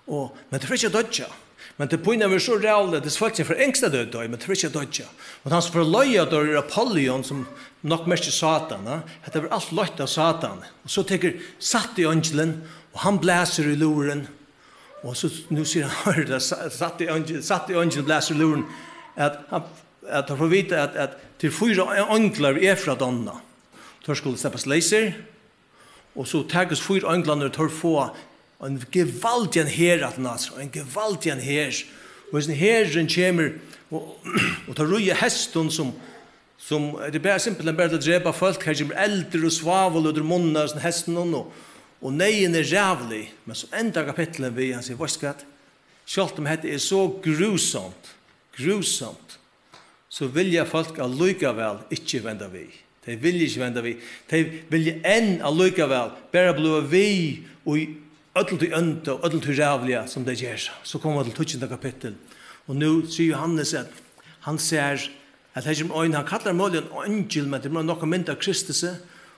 Og, men teir fara ikki at doyggja. Men tað pínan verður so ræðulig, at fólkini fara at angast, at teir doyggja, men teir fara ikki at doyggja. Og tann sum fer at leiða teir er Apollyon, sum nokk merkir Satan, ja? Hetta verður alt leitt av Satan. Og so tekur sætti eingilin, og hann blæsir í lúðrin, og so, nú sigur hann, hoyr, tað sa-, sætti eingil, sætti eingil blæsir í lúðrin, at hann, at hann fær vita, at, at tað eru fýra einglar við Efrat ánna. Teir skulu sleppast leysir, og so takast fýra einglarnir, og teir fáa ein gevaldigan her aftan á sær, ein gevaldigan her. Og hesin herurin kemur, og, og teir ríða hestum sum, sum, tað er bara simpelthen bara til at drepa fólk. Her kemur eldur og svaðil út úr munninum á hestunum, og, og neyðin er ræðulig. Men so endar kapitturin við, hann sigur, veitst tú hvat? Sjálvt um hetta er so grúsamt, grúsamt, so vilja fólk allíkavæl ikki venda við. Tey vilja ikki venda við. Tey vilja enn allíkavæl bara bliva við í øllum tí ónda og øllum tí ræðuliga, sum tey gera. So koma vit til tíggjunda kapittul. Og nú sigur Jóhannes, at hann sær, at her kemur ein, hann kallar møguliga ein eingil, men tað er nokk ein mynd av Kristusi,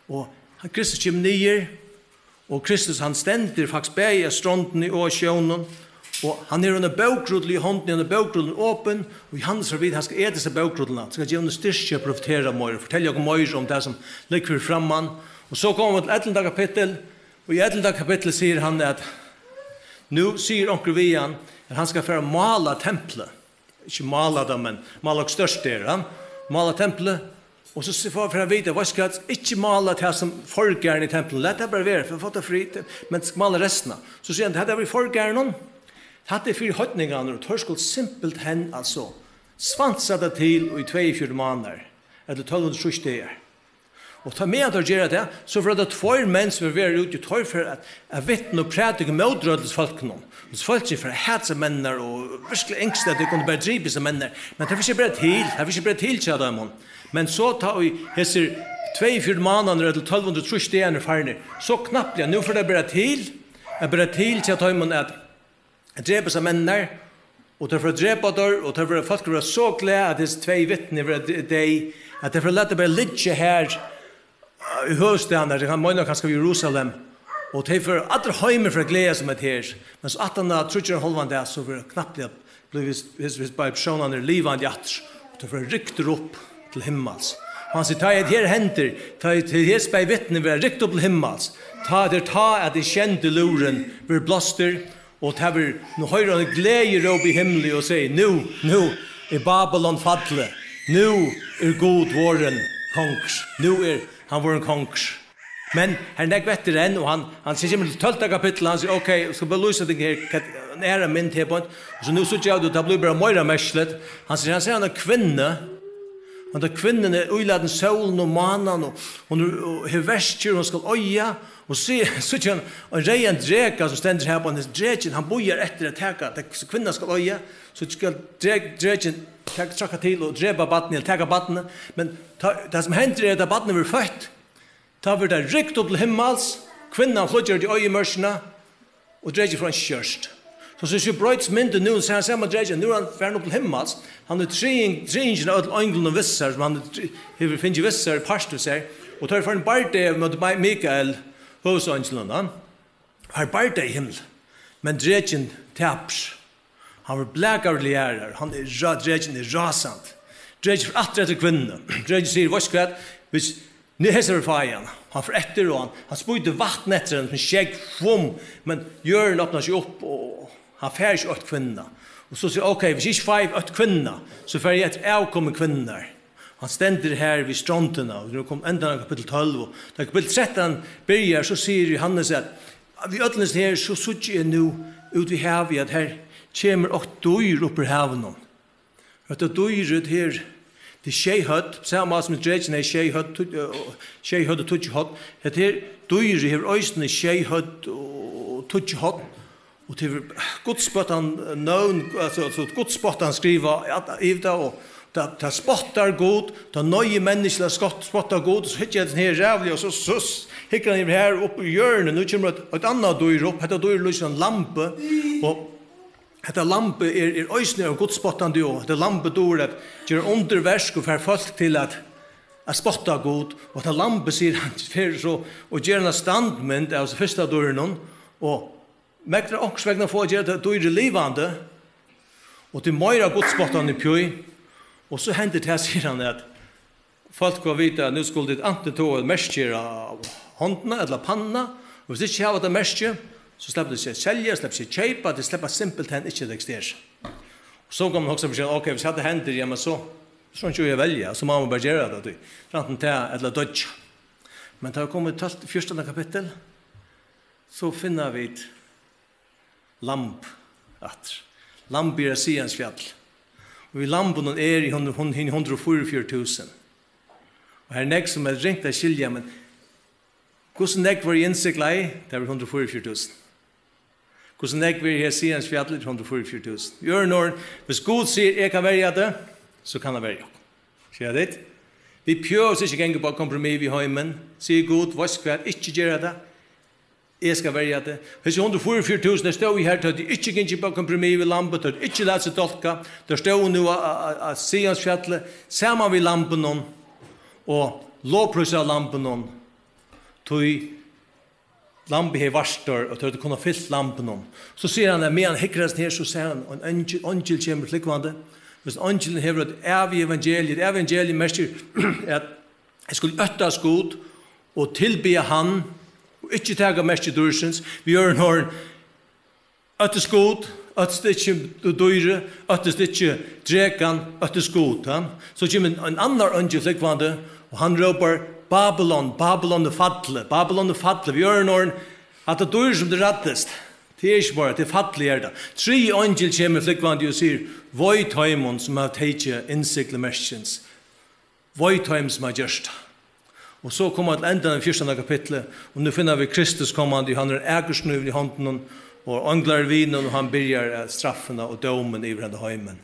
og hann, Kristus kemur niður, Og Kristus, hann stendur faktiskt bæði á strondini og á sjónum, og hann hevur eina bókrull í hondini, hann er bókrullin opin, og Jóhannes fær at vita, hann skal eta hesa bókrullina, skal geva honum styrki at profetera meira, fortelja okkum meira um tað sum liggur fyri framman. Og so koma vit til ellivta kapittul, og í ellivta kapitli sigur hann at nú sigur onkur við hann at hann skal fara at mála templið. Ikki mála tað, men mála okkurt stórt har, ja. Mála templið. Og so s-, fáa vit at vita, veitst tú hvat, ikki mála tað sum forgarðin í templinum. Lat tað bara vera, fá, fá tað frið, men mála restina. So sigur hann, hetta var í forgarðinum. Hatta er fyri heidningarnar, og teir skulu simpelthen, altso, svansa tað til í tveyogfjøruti mánaðir, ella tólv hundrað og trýss dagar. Og tá meðan teir gera tað, so verða tað tveir menn sum eru verið úti, og teir fara at, at vitna og prædika móti røddis fólkunum. Og fólkið fer at hata menninar og virkuliga ynskt at tey kundu bara dripið hesar menninar. Men tað fer ikki at bera til, tað fer ikki at bera til hjá teimum. Men so tá ið hesir tveyogfjøruti mánaðirnar ella tólv hundrað og trýss dagarnir eru farnir, so knappliga, nú fer tað at bera til, at bera til hjá teimum at at drepa hesar menninar, og teir fóru at drepa teir, og teir fóru, fólk vóru so glað, at hesi tvey vitni vóru d-, deyð, at teir fóru at lata bara liggja har, eh, í høvuðsstaðnum, tað kann meina kanska við Jerusalem, og tey fóru allir heim fyri at gleða seg við hetta her, men so aftan á tríggjar og ein hálvan dag, so vóru knappliga blivið, hesir, hesir báðir persónarnir livandi aftur, og teir fóru ryktir upp til himmals. Og hann sigur, tá ið hetta her hendir, tá ið hesi bæði vitni verða rykt upp til himmals, tá er tá, at hin sjendi lúðurin verður blástur, og tað verður, nú hoyrir hann gleðiróp í himli og sigur, nú, nú er Babylon fallið, nú er Gud vorðin kongur, nú er hann vorðin kongur. Men her er nógv eftir enn, og hann, hann sigur, kemur til tólvta kapittul, hann sigur, ok, eg skal bara lýsa tykkum her, hvat, ein aðra mynd her beint, og so nú síggja eg, tað blívur bara meira merkiligt. Hann sigur, hann sær eina kvinnu, og henda kvinnan er ílatin sólin og mánan, og hon er, og hevur verkir, og hon skal oyða, og so, síggja hann ein reyðan dreka sum stendur har, og drekin, hann bíðar eftir at taka, at kvinnan skal oyða, so skal drek-, drekin taka, traðka til og drepa barnið, ella taka barnið, men tá, tað sum hendir er, at barnið verður føtt, tá verður tað rykt upp til himmals, kvinnan flýggjar út í oyðimørkina, og drekin fær einki gjørt. So, so, so broytist myndin nú, so hann sær man drekin, nú er hann farin upp til himmals. Hann er triðing-, triðingin av øllum einglunum við sær, sum hann er tri-, hevur fingið við sær, part við sær. Og teir fara í bardaga móti Mi-, Mikael, høvuðseinglunum, ja. Har er bardagi í himli. Men drekin tapir. Hann verður blakaður til jarðar. Hann er rá-, drekin er rásandi. Drekin fer aftur eftir kvinnuni. Drekin sigur, veitst tú hvat? Hvis Nei, hesa ferð fái eg hann. Hann fer eftir og hann, hann spýtur vatn eftir henni sum skegg, fum, men jørðin opnar seg upp og hann fær ikki eitt kvinnuna. Og so sigur, ok, hvis eg ikki fái eitt kvinnuna, so fari eg eftir avkomi kvinnunnar. Hann stendur har við strondina, og nú kom endan av kapittul tólv, og tá kapittul trettan byrjar, so sigur Jóhannes at við øllum hesum her, so síggi eg nú út við havið, at her kemur eitt dýr upp úr havinum. Hetta dýrið her, tað er sjey høvd, sama sum drekin hevði sjey høvd, tu-, eh, sjey høvd og tíggju horn. Hetta her dýrið hevur eisini sjey høvd og tíggju horn. Og tað hevur gudsspottan nøvn, altso, altso gudsspottan skrivað at, yvir tað, og tað, tað spottar Gud, tað noyðir menniskju at skott-, spotta Gud, og so hyggur hann her ræðuliga, og so, so s-, hyggur hann yvir her upp í jørðini, nú kemur eitt, eitt annað dýr upp, hetta dýrið líkist einum lambi, og Hetta lambið er, er eisini ein gudspottandi, og hetta lambið dugir at gera undurverk og fær fólk til at, at spotta Gud. Og hetta lambið, sigur hann, fer so og ger eina standmynd av fyrsta dýrinum, og megnar onkursvegna fáa at gera tað dýrið livandi, og tað er meira gudspottandi uppí. Og so hendir tað, sigur hann, at fólk fáa at vita, at nú skulu tit antin toga eitt merki á hondina ella pannuna, og hvis tit ikki hava tað merkið, so sleppa tit ikki at selja, sleppa ikki at keypa, tit sleppa simpelthen ikki at eksistere. Og so kann man hugsa fyri seg, ok, hvis hatta hendir, ja, men so, so er ikki at velja, so má man bara gera tað, tí, antin tað ella doyggja. Men tá vit koma í tólvta, fjúrtanda kapittul, so finna vit lamb aftur. Lambið er á Sionsfjalli. Og í lambinum er í hon-, hon-, hini hundrað og fýraogfjøruti túsund. Og her er nógv sum er ringt at skilja, men hvussu nógv vóru innsiglað? Tað vóru hundrað og fýraogfjøruti túsund. Hvussu nógv er her á Sionsfjalli? Hundrað og fýraogfjøruti túsund. Í øðrum orðum, hvis Gud sigur, eg kann verja teg, so kann hann verja okkum. Skilja tit? Vit behøva ikki ganga upp á kompromiss við heimin. Sigur Gud, veitst hvat, ikki gera tað. Eg skal verja teg. Hesi hundrað og fýraogfjøruti túsund, tey stóðu her, tey høvdu ikki gingið upp á kompromiss við lambið, tey høvdu ikki latið seg dálka. Tey stóðu nú á, á, á, á Sionsfjalli, saman við lambinum og lovprísaðu lambinum, tí Lambið hevði vartar, og teir høvdu kunnað fylgt lambinum. So sigur hann, at meðan hann hyggur eftir her, so sær hann ein eingil, eingil kemur flúgvandi. Hvis eingilin hevur eitt ævigt evangelium, eitt evangelium merkir, at eg skuli óttast Gud og tilbiðja hann, og ikki taka merki dýrsins, við øðrum orðum, óttist Gud, óttist ikki dýrið, óttist ikki drekan, óttist Gud, ha? So kemur ein, ein annar eingil flúgvandi, og hann rópar, Babylon, Babylon er fallið, Babylon er fallið, við øðrum orðum, hatta dýr sum tú ræddist, tað er ikki meira, tað er fallið er tað. Triði eingil kemur flúgvandi og sigur, Vei teimum, sum hava tikið innsigli merkisins. Vei teimum, sum hava gjørt tað. Og so koma vit til endan av fjúrtanda kapitli, og nú finna vit Kristus komandi, og hann hevur ein akursnív í hondunum, og einglar eru við honum, og hann byrjar at straffina og dómin yvir henda heimin.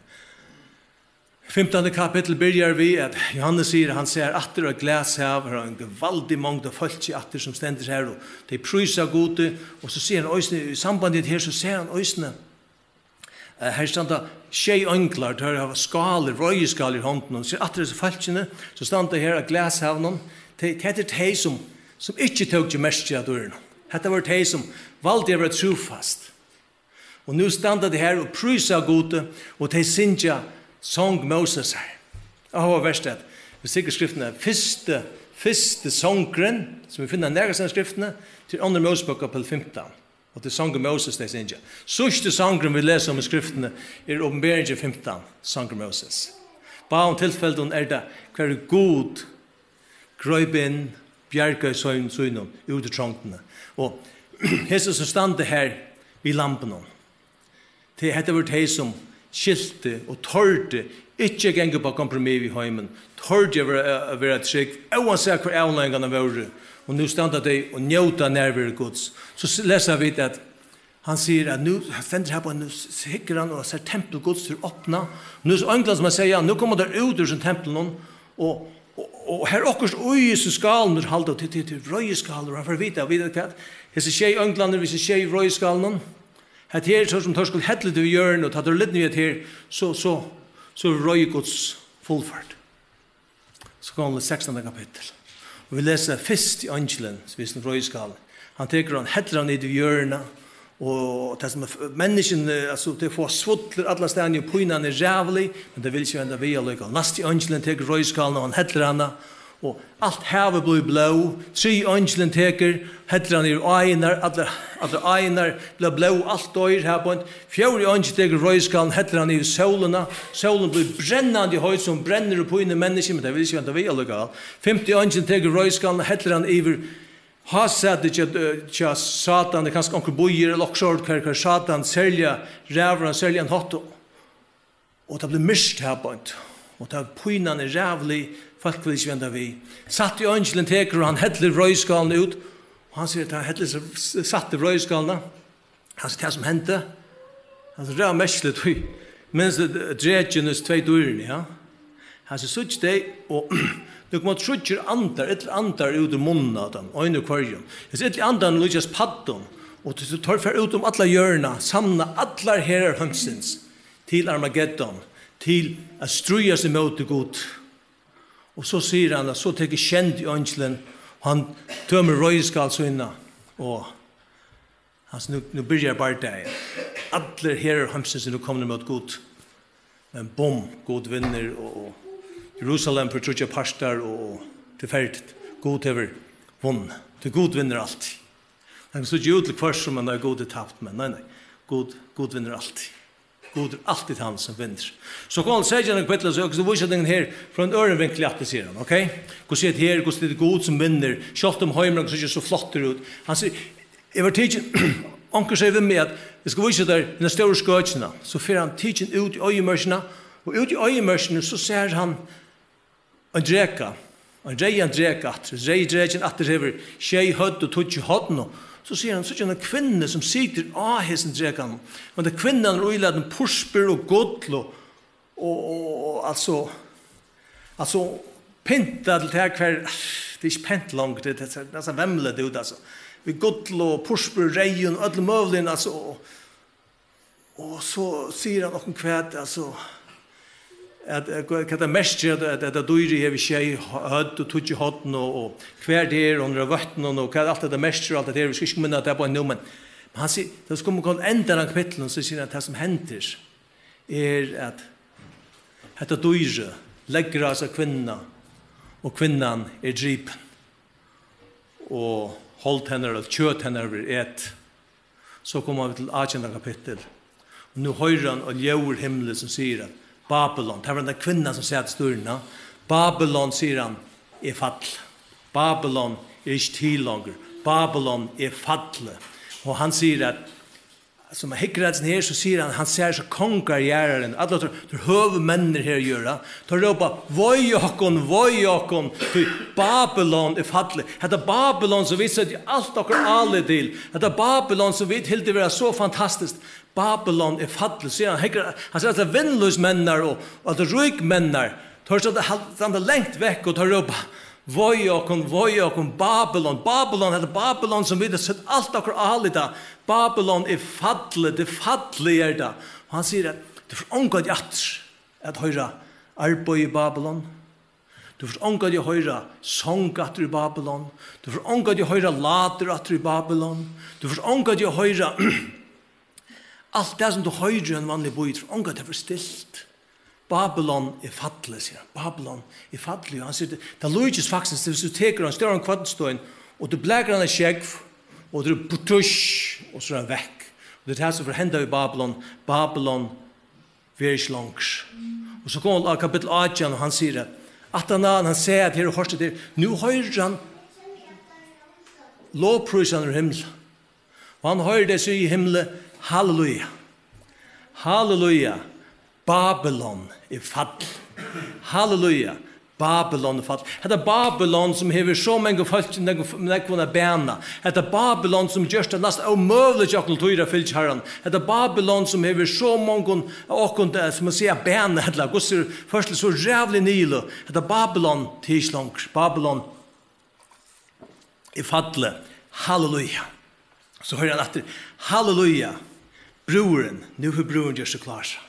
Fimtanda kapittul byrjar við, at Jóhannes sigur, at hann sær aftur eitt glashav, har er ein gevaldig mongd av fólki aftur, sum stendur her, og tey prísa Gudi, og so sigur hann eisini, í sambandi við hetta her, so sær hann eisini, eh, her standa sjey einglar, teir hava skálir, reiðiskálir í hondunum, og sær aftur hesi fólkini, so standa her á glashavinum, tey, hetta er tey, sum, sum ikki tóku merki av dýrinum. Hetta vóru tey, sum valdu at vera trúfast. Og nú standa tey her og prísa Gudi, og tey syngja song Mósesar. Áhugavert at vit sigla skriftina, fyrsti, fyrsti songurin, sum vit finna nakað í skriftini, til Aðru Mósebók kapittul fimtan. Og tað er songur Móses, tey syngja. Síðsti songurin, vit lesa um í skriftini, er Opinberingin fimtan, songur Móses. Báðum tilfellum er tað, har Gud greip inn, bjargaði søn-, sínum út úr trongdini. Og hesi, sum standa her við lambinum, tey, hetta vóru tey, sum skiltu og tordu ikki at ganga upp á kompromiss við heimin, tordu at vera, at vera trúgv, óansæð hvar avleiðingarnar vóru. Og nú standa tey og njóta nærveru Guds. So s-, lesa vit, at hann sigur, at nú, hann stendur her á, nú s-, hyggur hann og sær tempul Guds er opnað. Nú er so einglar, sum at siga, nú koma teir út úr hesum templinum, og, og, og her er okkurt í hesum skálum, teir halda, til, til, til reiðiskálur, og hann fær vita, vita hvat, hesir sjey einglarnir við hesum sjey reiðiskálunum, hetta her er so, sum teir skulu hella yvir jørðina, og tá teir eru lidnir við hetta her, so, so, so er reiði Guds fullført. So koma vit til sekstanda kapittul. Og vit lesa fyrst um eingilin, sum við reiðiskálin. Hann tekur hann, hellir hann niður í jørðina, og tað sum er f-, menniskjuni, altso, tey fáa svullur allastaðni, og pínan er ræðulig, men tey vilja ikki venda við allíkavæl. Næsti eingilin tekur reiðiskálina, og hann hellir hana, og alt havið blívur blóð. Triði eingilin tekur, hellir hann yvir áirnar, allar, allar áirnar blíva blóð, alt doyr, har beint. Fjórði eingilin tekur reiðiskálina, hellir hann yvir sólina. Sólin blívur brennandi heit, sum brennur og pínir menniskjuni, men tey vilja ikki venda við allíkavæl. Fimti eingilin tekur reiðiskálina, hellir hann yvir hásætið hjá, hjá Satan, tað er kanska onkur býur ella okkurt, har, har Satan serliga ræður á ein serligan hátt. Og tað blívur myrkt har beint. Og tað, pínan er ræðulig, fólk vilja ikki venda við. Sætti eingilin tekur, og hann hellir reiðiskálina út. Og hann sigur, at hann hellir s-, s-, sættu reiðiskálina. Hann sigur, tað sum hendi, hann sigur, tað var merkiligt, tí, minnist tú drekin og tvey dýrini, ja? Hann sigur, síggj tey, og nú koma tríggir andar, illir andar út úr munninum á teimum, ein úr hvørjum. Hesir illu andarnir líkjast paddum, og teir, teir fara út um alla jørðina, samla allar herar heimsins til Armageddon, til at stríðast ímóti Gud. Og so sigur hann, at so tekur sjendi eingilin, hann tømir reiðiskál sína, og hann sigur, nú, nú byrjar bardagin. Allir herar heimsins eru nú komnir ímóti Gud. Men bum, Gud vinnur, og, og Jerusalem fer tríggjar partar, og, og tað er ferdigt. Gud hevur vunnið. Tí Gud vinnur altíð. Hann kann síggja út til hvørt sum, at nei, Gud er tapt, men nei, nei. Gud, Gud vinnur altíð. Gud er altíð tann sum vinnur. So kom hann seytjanda kapittul, so eg skal vísa tykkum her frá ein øðrum vinkli aftur, sigur hann, ok? Hvussu er tað her, hvussu er tað Gud sum vinnur? Sjálvt um heimurin sær so flottur út. Hann sigur, eg var tikin, onkur segði við meg, at eg skal vísa tær hina stóru skøkina. So fer hann tikin út í oyðimørkina, og út í oyðimørkini, so sær hann ein dreka, ein reyðan dreka aftur. Reyði drekin aftur hevur sjey høvd og tíggju horn, og so sigur hann, síggi eina kvinnu, sum situr á hesum drekanum. Men ta kvinnan er ílatin purpur og gull og, og, og, og altso, altso pyntað til tað, hvar, tað er ikki pent longur, tað, tað, tað er so vemmiligt út, altso. Við gull og purpur og reyðum og øllum møguligum, altso, og, Og so sigur hann okkum hvat, altso, at, at, hvat tað merkir, at, at, at dýrið hevur sjey høvd og tíggju horn, og, og hvar tað er, og hon er á vøtnum, og hvat alt hetta merkir, og alt hetta her, vit skal ikki minna tað á nú, men, men hann sigur, tá vit koma til endan av kapitlinum, so sigur hann, at tað sum hendir, er, at hetta dýrið leggur á seg kvinnuna, og kvinnan er dripin, og hold hennara, kjøt hennara verður etið. So koma vit til átjanda kapittul. Og nú hoyrir hann eitt ljóð úr himli sum sigur, at Babylon, tað var henda kvinnan sum sat í stýrinum, Babylon, sigur hann, er fallið. Babylon er ikki til longur. Babylon er fallið. Og hann sigur, at sum hann hyggur at her, so sigur hann, hann sær so kongar jarðarinnar, allir teir, teir høgu menninir her á jørð, teir rópa, vei okkum, vei okkum, tí Babylon er fallið. Hetta Babylon, sum vit søgdu alt okkara álit til, hetta Babylon, sum vit hildu vera so fantastiskt, Babylon er fallið, sigur hann, hyggur, hann sær, at vinnulívsmenninar og, og at ríkmenninar, teir standa, standa langt vekk og teir rópa, vei okkum, vei okkum, Babylon, Babylon, hetta Babylon, sum vit hava sett alt okkara álit á, Babylon er fallið, tað er fallið er tað. Og hann sigur, at tú fært ongantíð aftur at hoyra arbeiði í Babylon. Tú fært ongantíð at hoyra song aftur í Babylon. Tú fært ongantíð at hoyra látur aftur í Babylon. Tú fært ongantíð at hoyra alt tað, sum tú hoyrir í ein vanligan býi, tú fært ongantíð, tað verður stilt. Babylon er fallið, sigur hann. Babylon er fallið. Og hann sigur, tað, tað líkist faktiskt, viss tú tekur ein stóran kvørnstein, og tú blakar hann á sjógv, og tú, putush, og so er hann vekk. Og tað er tað sum fer at henda í Babylon. Babylon verður ikki longur. Og so kemur á kapittul átjan, og hann sigur, at aftan á hann, hann sigur, at her er hoyrt, at her, nú hoyrir hann lovprísan úr himli. Og hann hoyrir tey siga í himli, halleluja, halleluja, Babylon er fallið. Halleluja, Babylon er fallið. Hetta Babylon, sum hevur so mong fólk, nógv, nógv at bana. Hetta Babylon, sum gjørt tað næstan ómøguligt hjá okkum tí at fylgja Harranum. Hetta Babylon, sum hevur so mongum av okkum, eh, sum at siga, bana, ella hvussu ført til so ræðuliga niðurløg. Hetta Babylon, tað er ikki longur. Babylon er fallið. Halleluja. So hoyrir hann aftur, halleluja, brúðurin, nú hevur brúðurin gjørt seg klár.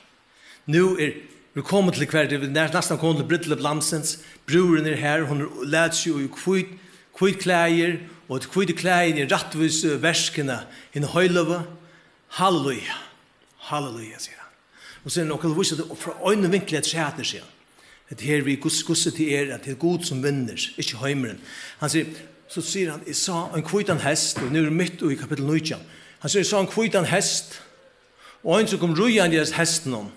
Nú er, er komið til, hvar er, nær, næstan komið til brúdleyp Lambsins. Brúðurin er her, hon er, læt seg í hvít, hvít klæðir, og til hvítu klæðini er rættvísi, eh, verk hinna, hinna heiløgu. Halleluja. Halleluja, sigur hann. Og so er nokk at vísa tað frá einum vinkli afturat, sigur hann. Hetta her við Guds, Guds, tað er, at tað er Gud sum vinnur, ikki heimurin. Hann sigur, so sigur hann, eg sá ein hvítan hest, og nú er mitt í kapittul nítjan. Hann sigur, eg sá ein hvítan hest, og ein sum kom ríðandi á hestinum,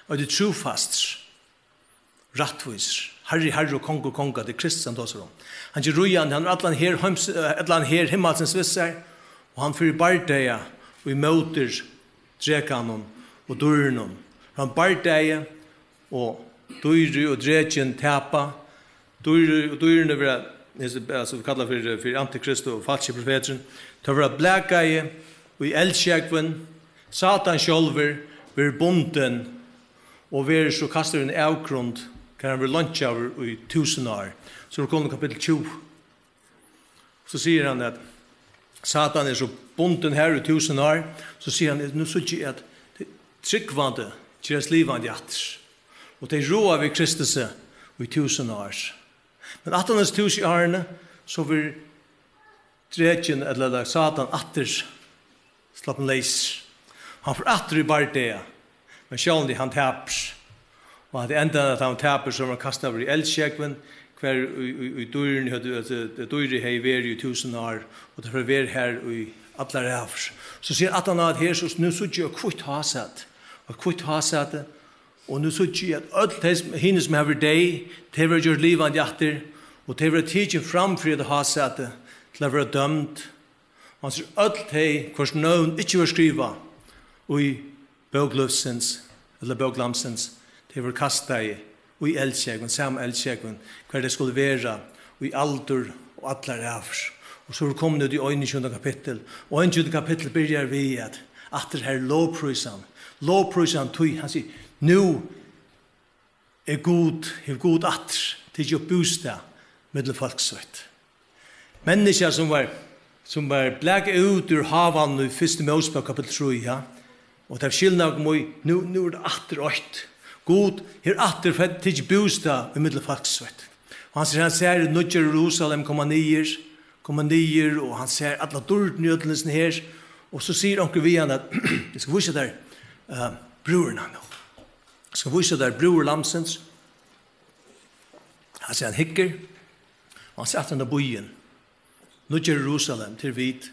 og tað er trúfastur. Rættvísur, Harri harra og Kongur konga, tað er Kristus, hann tosar um. Hann ger ríðandi, hann er allan her heims-, eh, allan her himmalsins við sær, og hann fer í bardaga og ímóti drekanum og dýrunum. Hann bardagi, og dýrið og drekin tapa. Dýrið og dýrini verða, hesi, altso, vit kalla fyri, fyri antikrist og falski profeturin. Teir verða blakaðir í eldsjógvin. Satan sjálvur verður bundin og verður so kastaður í ein avgrund, har hann verður leinkjaður í túsund ár. So er komið kapittul tjúgu. So sigur hann, at Satan er so bundin her í túsund ár, so sigur hann, nú síggi eg, at tey trúgvandi gerast livandi aftur. Og tey ráða við Kristusi í túsund ár. Men aftan á hesi túsund árini, so verður drekin, ella, ella Satan, aftur sloppin leysur. Hann fer aftur í bardaga, men sjálvandi hann tapir. Og at enda at hann tapir, so verður hann kastaður í eldsjógvin, har í, í, í dýrini høvdu, at, at dýrið hevði verið í túsund ár, og tað fer at vera har í allar ævir. So sigur aftan á at her, so nú síggi eg eitt hvítt hásæti, eitt hvítt hásæti, og nú síggi eg, at øll tey, sum, hini, sum hava verið deyð, tey verða gjørd livandi aftur, og tey verða tikin fram fyri hetta hásætið til at verða dømd. Og hann sigur, øll tey, hvørs nøvn ikki var skrivað í bók lívsins, ella bók Lambsins, tey vóru kastaði í eldsjógvin, sama eldsjógvin, har tey skulu vera í aldur og allar ævir. Og so er komið út í einogtjúgunda kapittul, og einogtjúgunda kapittul byrjar við, at aftur her er lovprísan, lovprísan, tí hann sigur, nú er Gud, hevur Gud aftur tikið upp bústað millum fólk sítt. Menniskja, sum var, sum var blakað út úr havanum í fyrstu Mósebók kapittul trý, ja. Og tað er skilnaður í, nú, nú er tað aftur eitt. Gud hevur aftur fødd-, tikið bústað í millum fólk sítt. Og hann sær, hann sær Nýggja Jerusalem koma niður, koma niður, og hann sær alla dýrdina í øllum hesum her. Og so sigur onkur við hann at, "Eg skal vísa tær, eh, brúðurnar nú. Eg skal vísa tær brúður Lambsins." Hann sær, hann hyggur, og hann sær aftur henda býin. Nýggja Jerusalem, til vit.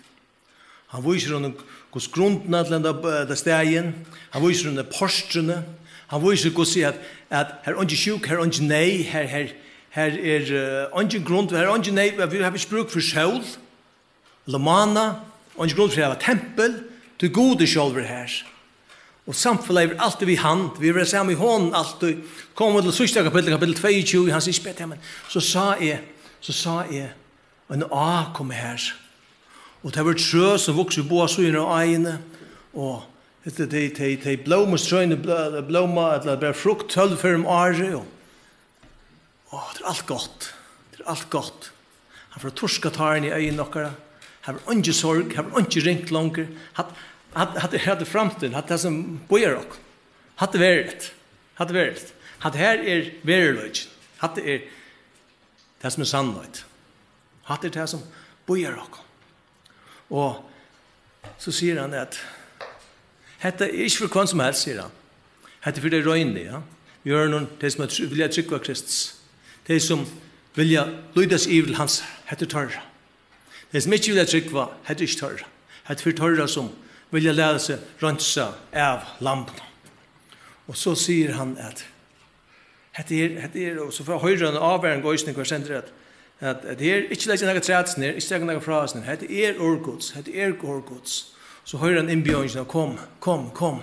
Hann vísir honum, hvussu grundin er til henda, henda staðin. Hann vísir honum portrið. Hann vísir, hvussu at, at her er eingin sjúk, her er eingin neyð, her, her, her er, eh, eingin grund, her er eingin neyð, vit hava ikki brúk fyri sól, ella mána, eingin grund fyri at hava tempul, tí Gud er sjálvur her. Og samfelagið er altíð við hann, vit verða saman við honum altíð. Koma til síðsta kapittul, kapittul tveyogtjúgu, hann sigur, "Ikki bara tað, men so sá eg, so sá eg eina á koma her. Og tað vóru trø sum vuksu í báðar síðurnar av áini, og hetta, tey, tey, tey blómustrøini bló-, blóma, ella bera frukt tólv ferðir um árið, og, og tað er alt gott. Tað er alt gott." Hann fer at turka tárini í eyguni okkara. Har var eingin sorg, har var eingin ringt longur. Hatt, hatt, hatt, hatt er framtíðin, hatt er tað sum bíðar okkum. Hatt er veruligt. Hatt er veruligt. Hatt her er veruleikin. Hatt er tað sum er sannheit. Hatta er tað sum bíðar okkum. Og so sigur hann at hetta er ikki fyri hvønn sum helst, sigur hann. Hetta er fyri tey reinu, ja. Í orðunum, tey sum tr-, vilja trúgva Kristus. Tey sum vilja líta seg yvir til hans, hetta er teirra. Tey sum ikki vilja trúgva, hetta er ikki teirra. Hetta er fyri teirra sum vilja lata seg reinsa av Lambinum. Og so sigur hann at Hetta er, hetta er, og so fær hoyra ein ávaring eisini, hvar stendur at, at, at her, ikki leggja nakað afturat hesum her, ikki taka nakað frá hesum her. Hetta er orð Guds, hetta er orð Guds. So hoyrir hann innbjóðingina, kom, kom, kom.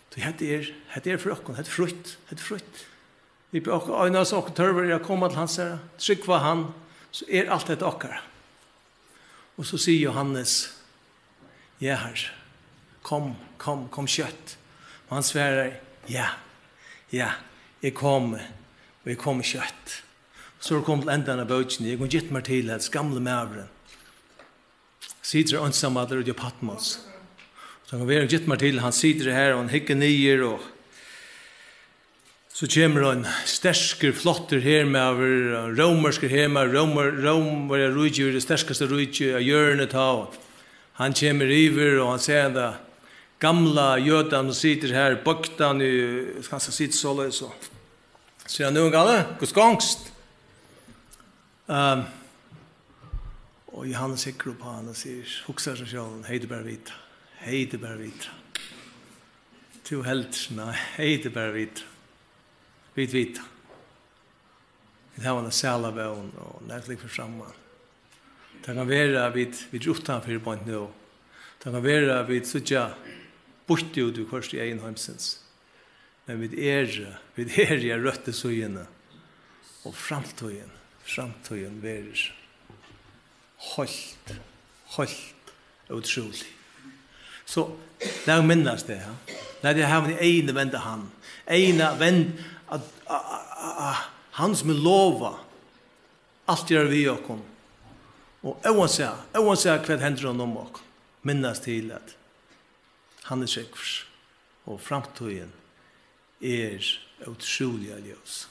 Tí hetta er, hetta er fyri okkum, hetta er frítt, hetta er frítt. Vit biðja okkum, einasta okkum tørvar er at koma til hansara, trúgva hann, so er alt hetta okkara. Og so sigur Jóhannes, ja, Harri, kom, kom, kom skjótt. Og hann svarar, ja, ja, eg komi, og eg komi skjótt. So er komið til endan av bókini, eg kom gitt mær til, at gamli maðurin situr einsamallur úti á Patmos. So hann kann vera gitt mær til, hann situr her, og hann hyggur niður, og So kemur ein sterkur, flottur hermaður, ein rómverskur hermaður, Rómar-, Rómverjaríkið var tað sterkasta ríki á jørðini tá, og hann kemur yvir, og hann sær henda gamla jødan, sum situr her, boygdan í, kanska situr soleiðis, og sigur hann, "Nú, gamli, hvussu gongst?" Ehm, og Jóhannes hyggur upp á hann og sigur, hugsar seg sjálvan, "Hevði tú bara vitað, hevði tú bara vitað. Tú heldur, nei, hevði tú bara vitað. Vit vita. Vit hava eina sæla vón og nakað liggur fyri framman. Tað kann vera, at vit, vit eru uttanfyri beint nú. Tað kann vera, at vit síggja býtt út viðhvørt í eygum heimsins. Men vit eru, vit eru á røttu síðuni. Og framtíðin, framtíðin verður heilt, heilt ótrúlig." So, lat minnast tað, ja. Lat teg hava eyguni vend á hann. Eyguni vend á, á, á, á, á hann sum er lovað alt gera við okkum. Og óansæð, óansæð hvat hendir rundan um okkum, minnast til, at hann er tryggur. Og framtíðin er ótrúliga ljós.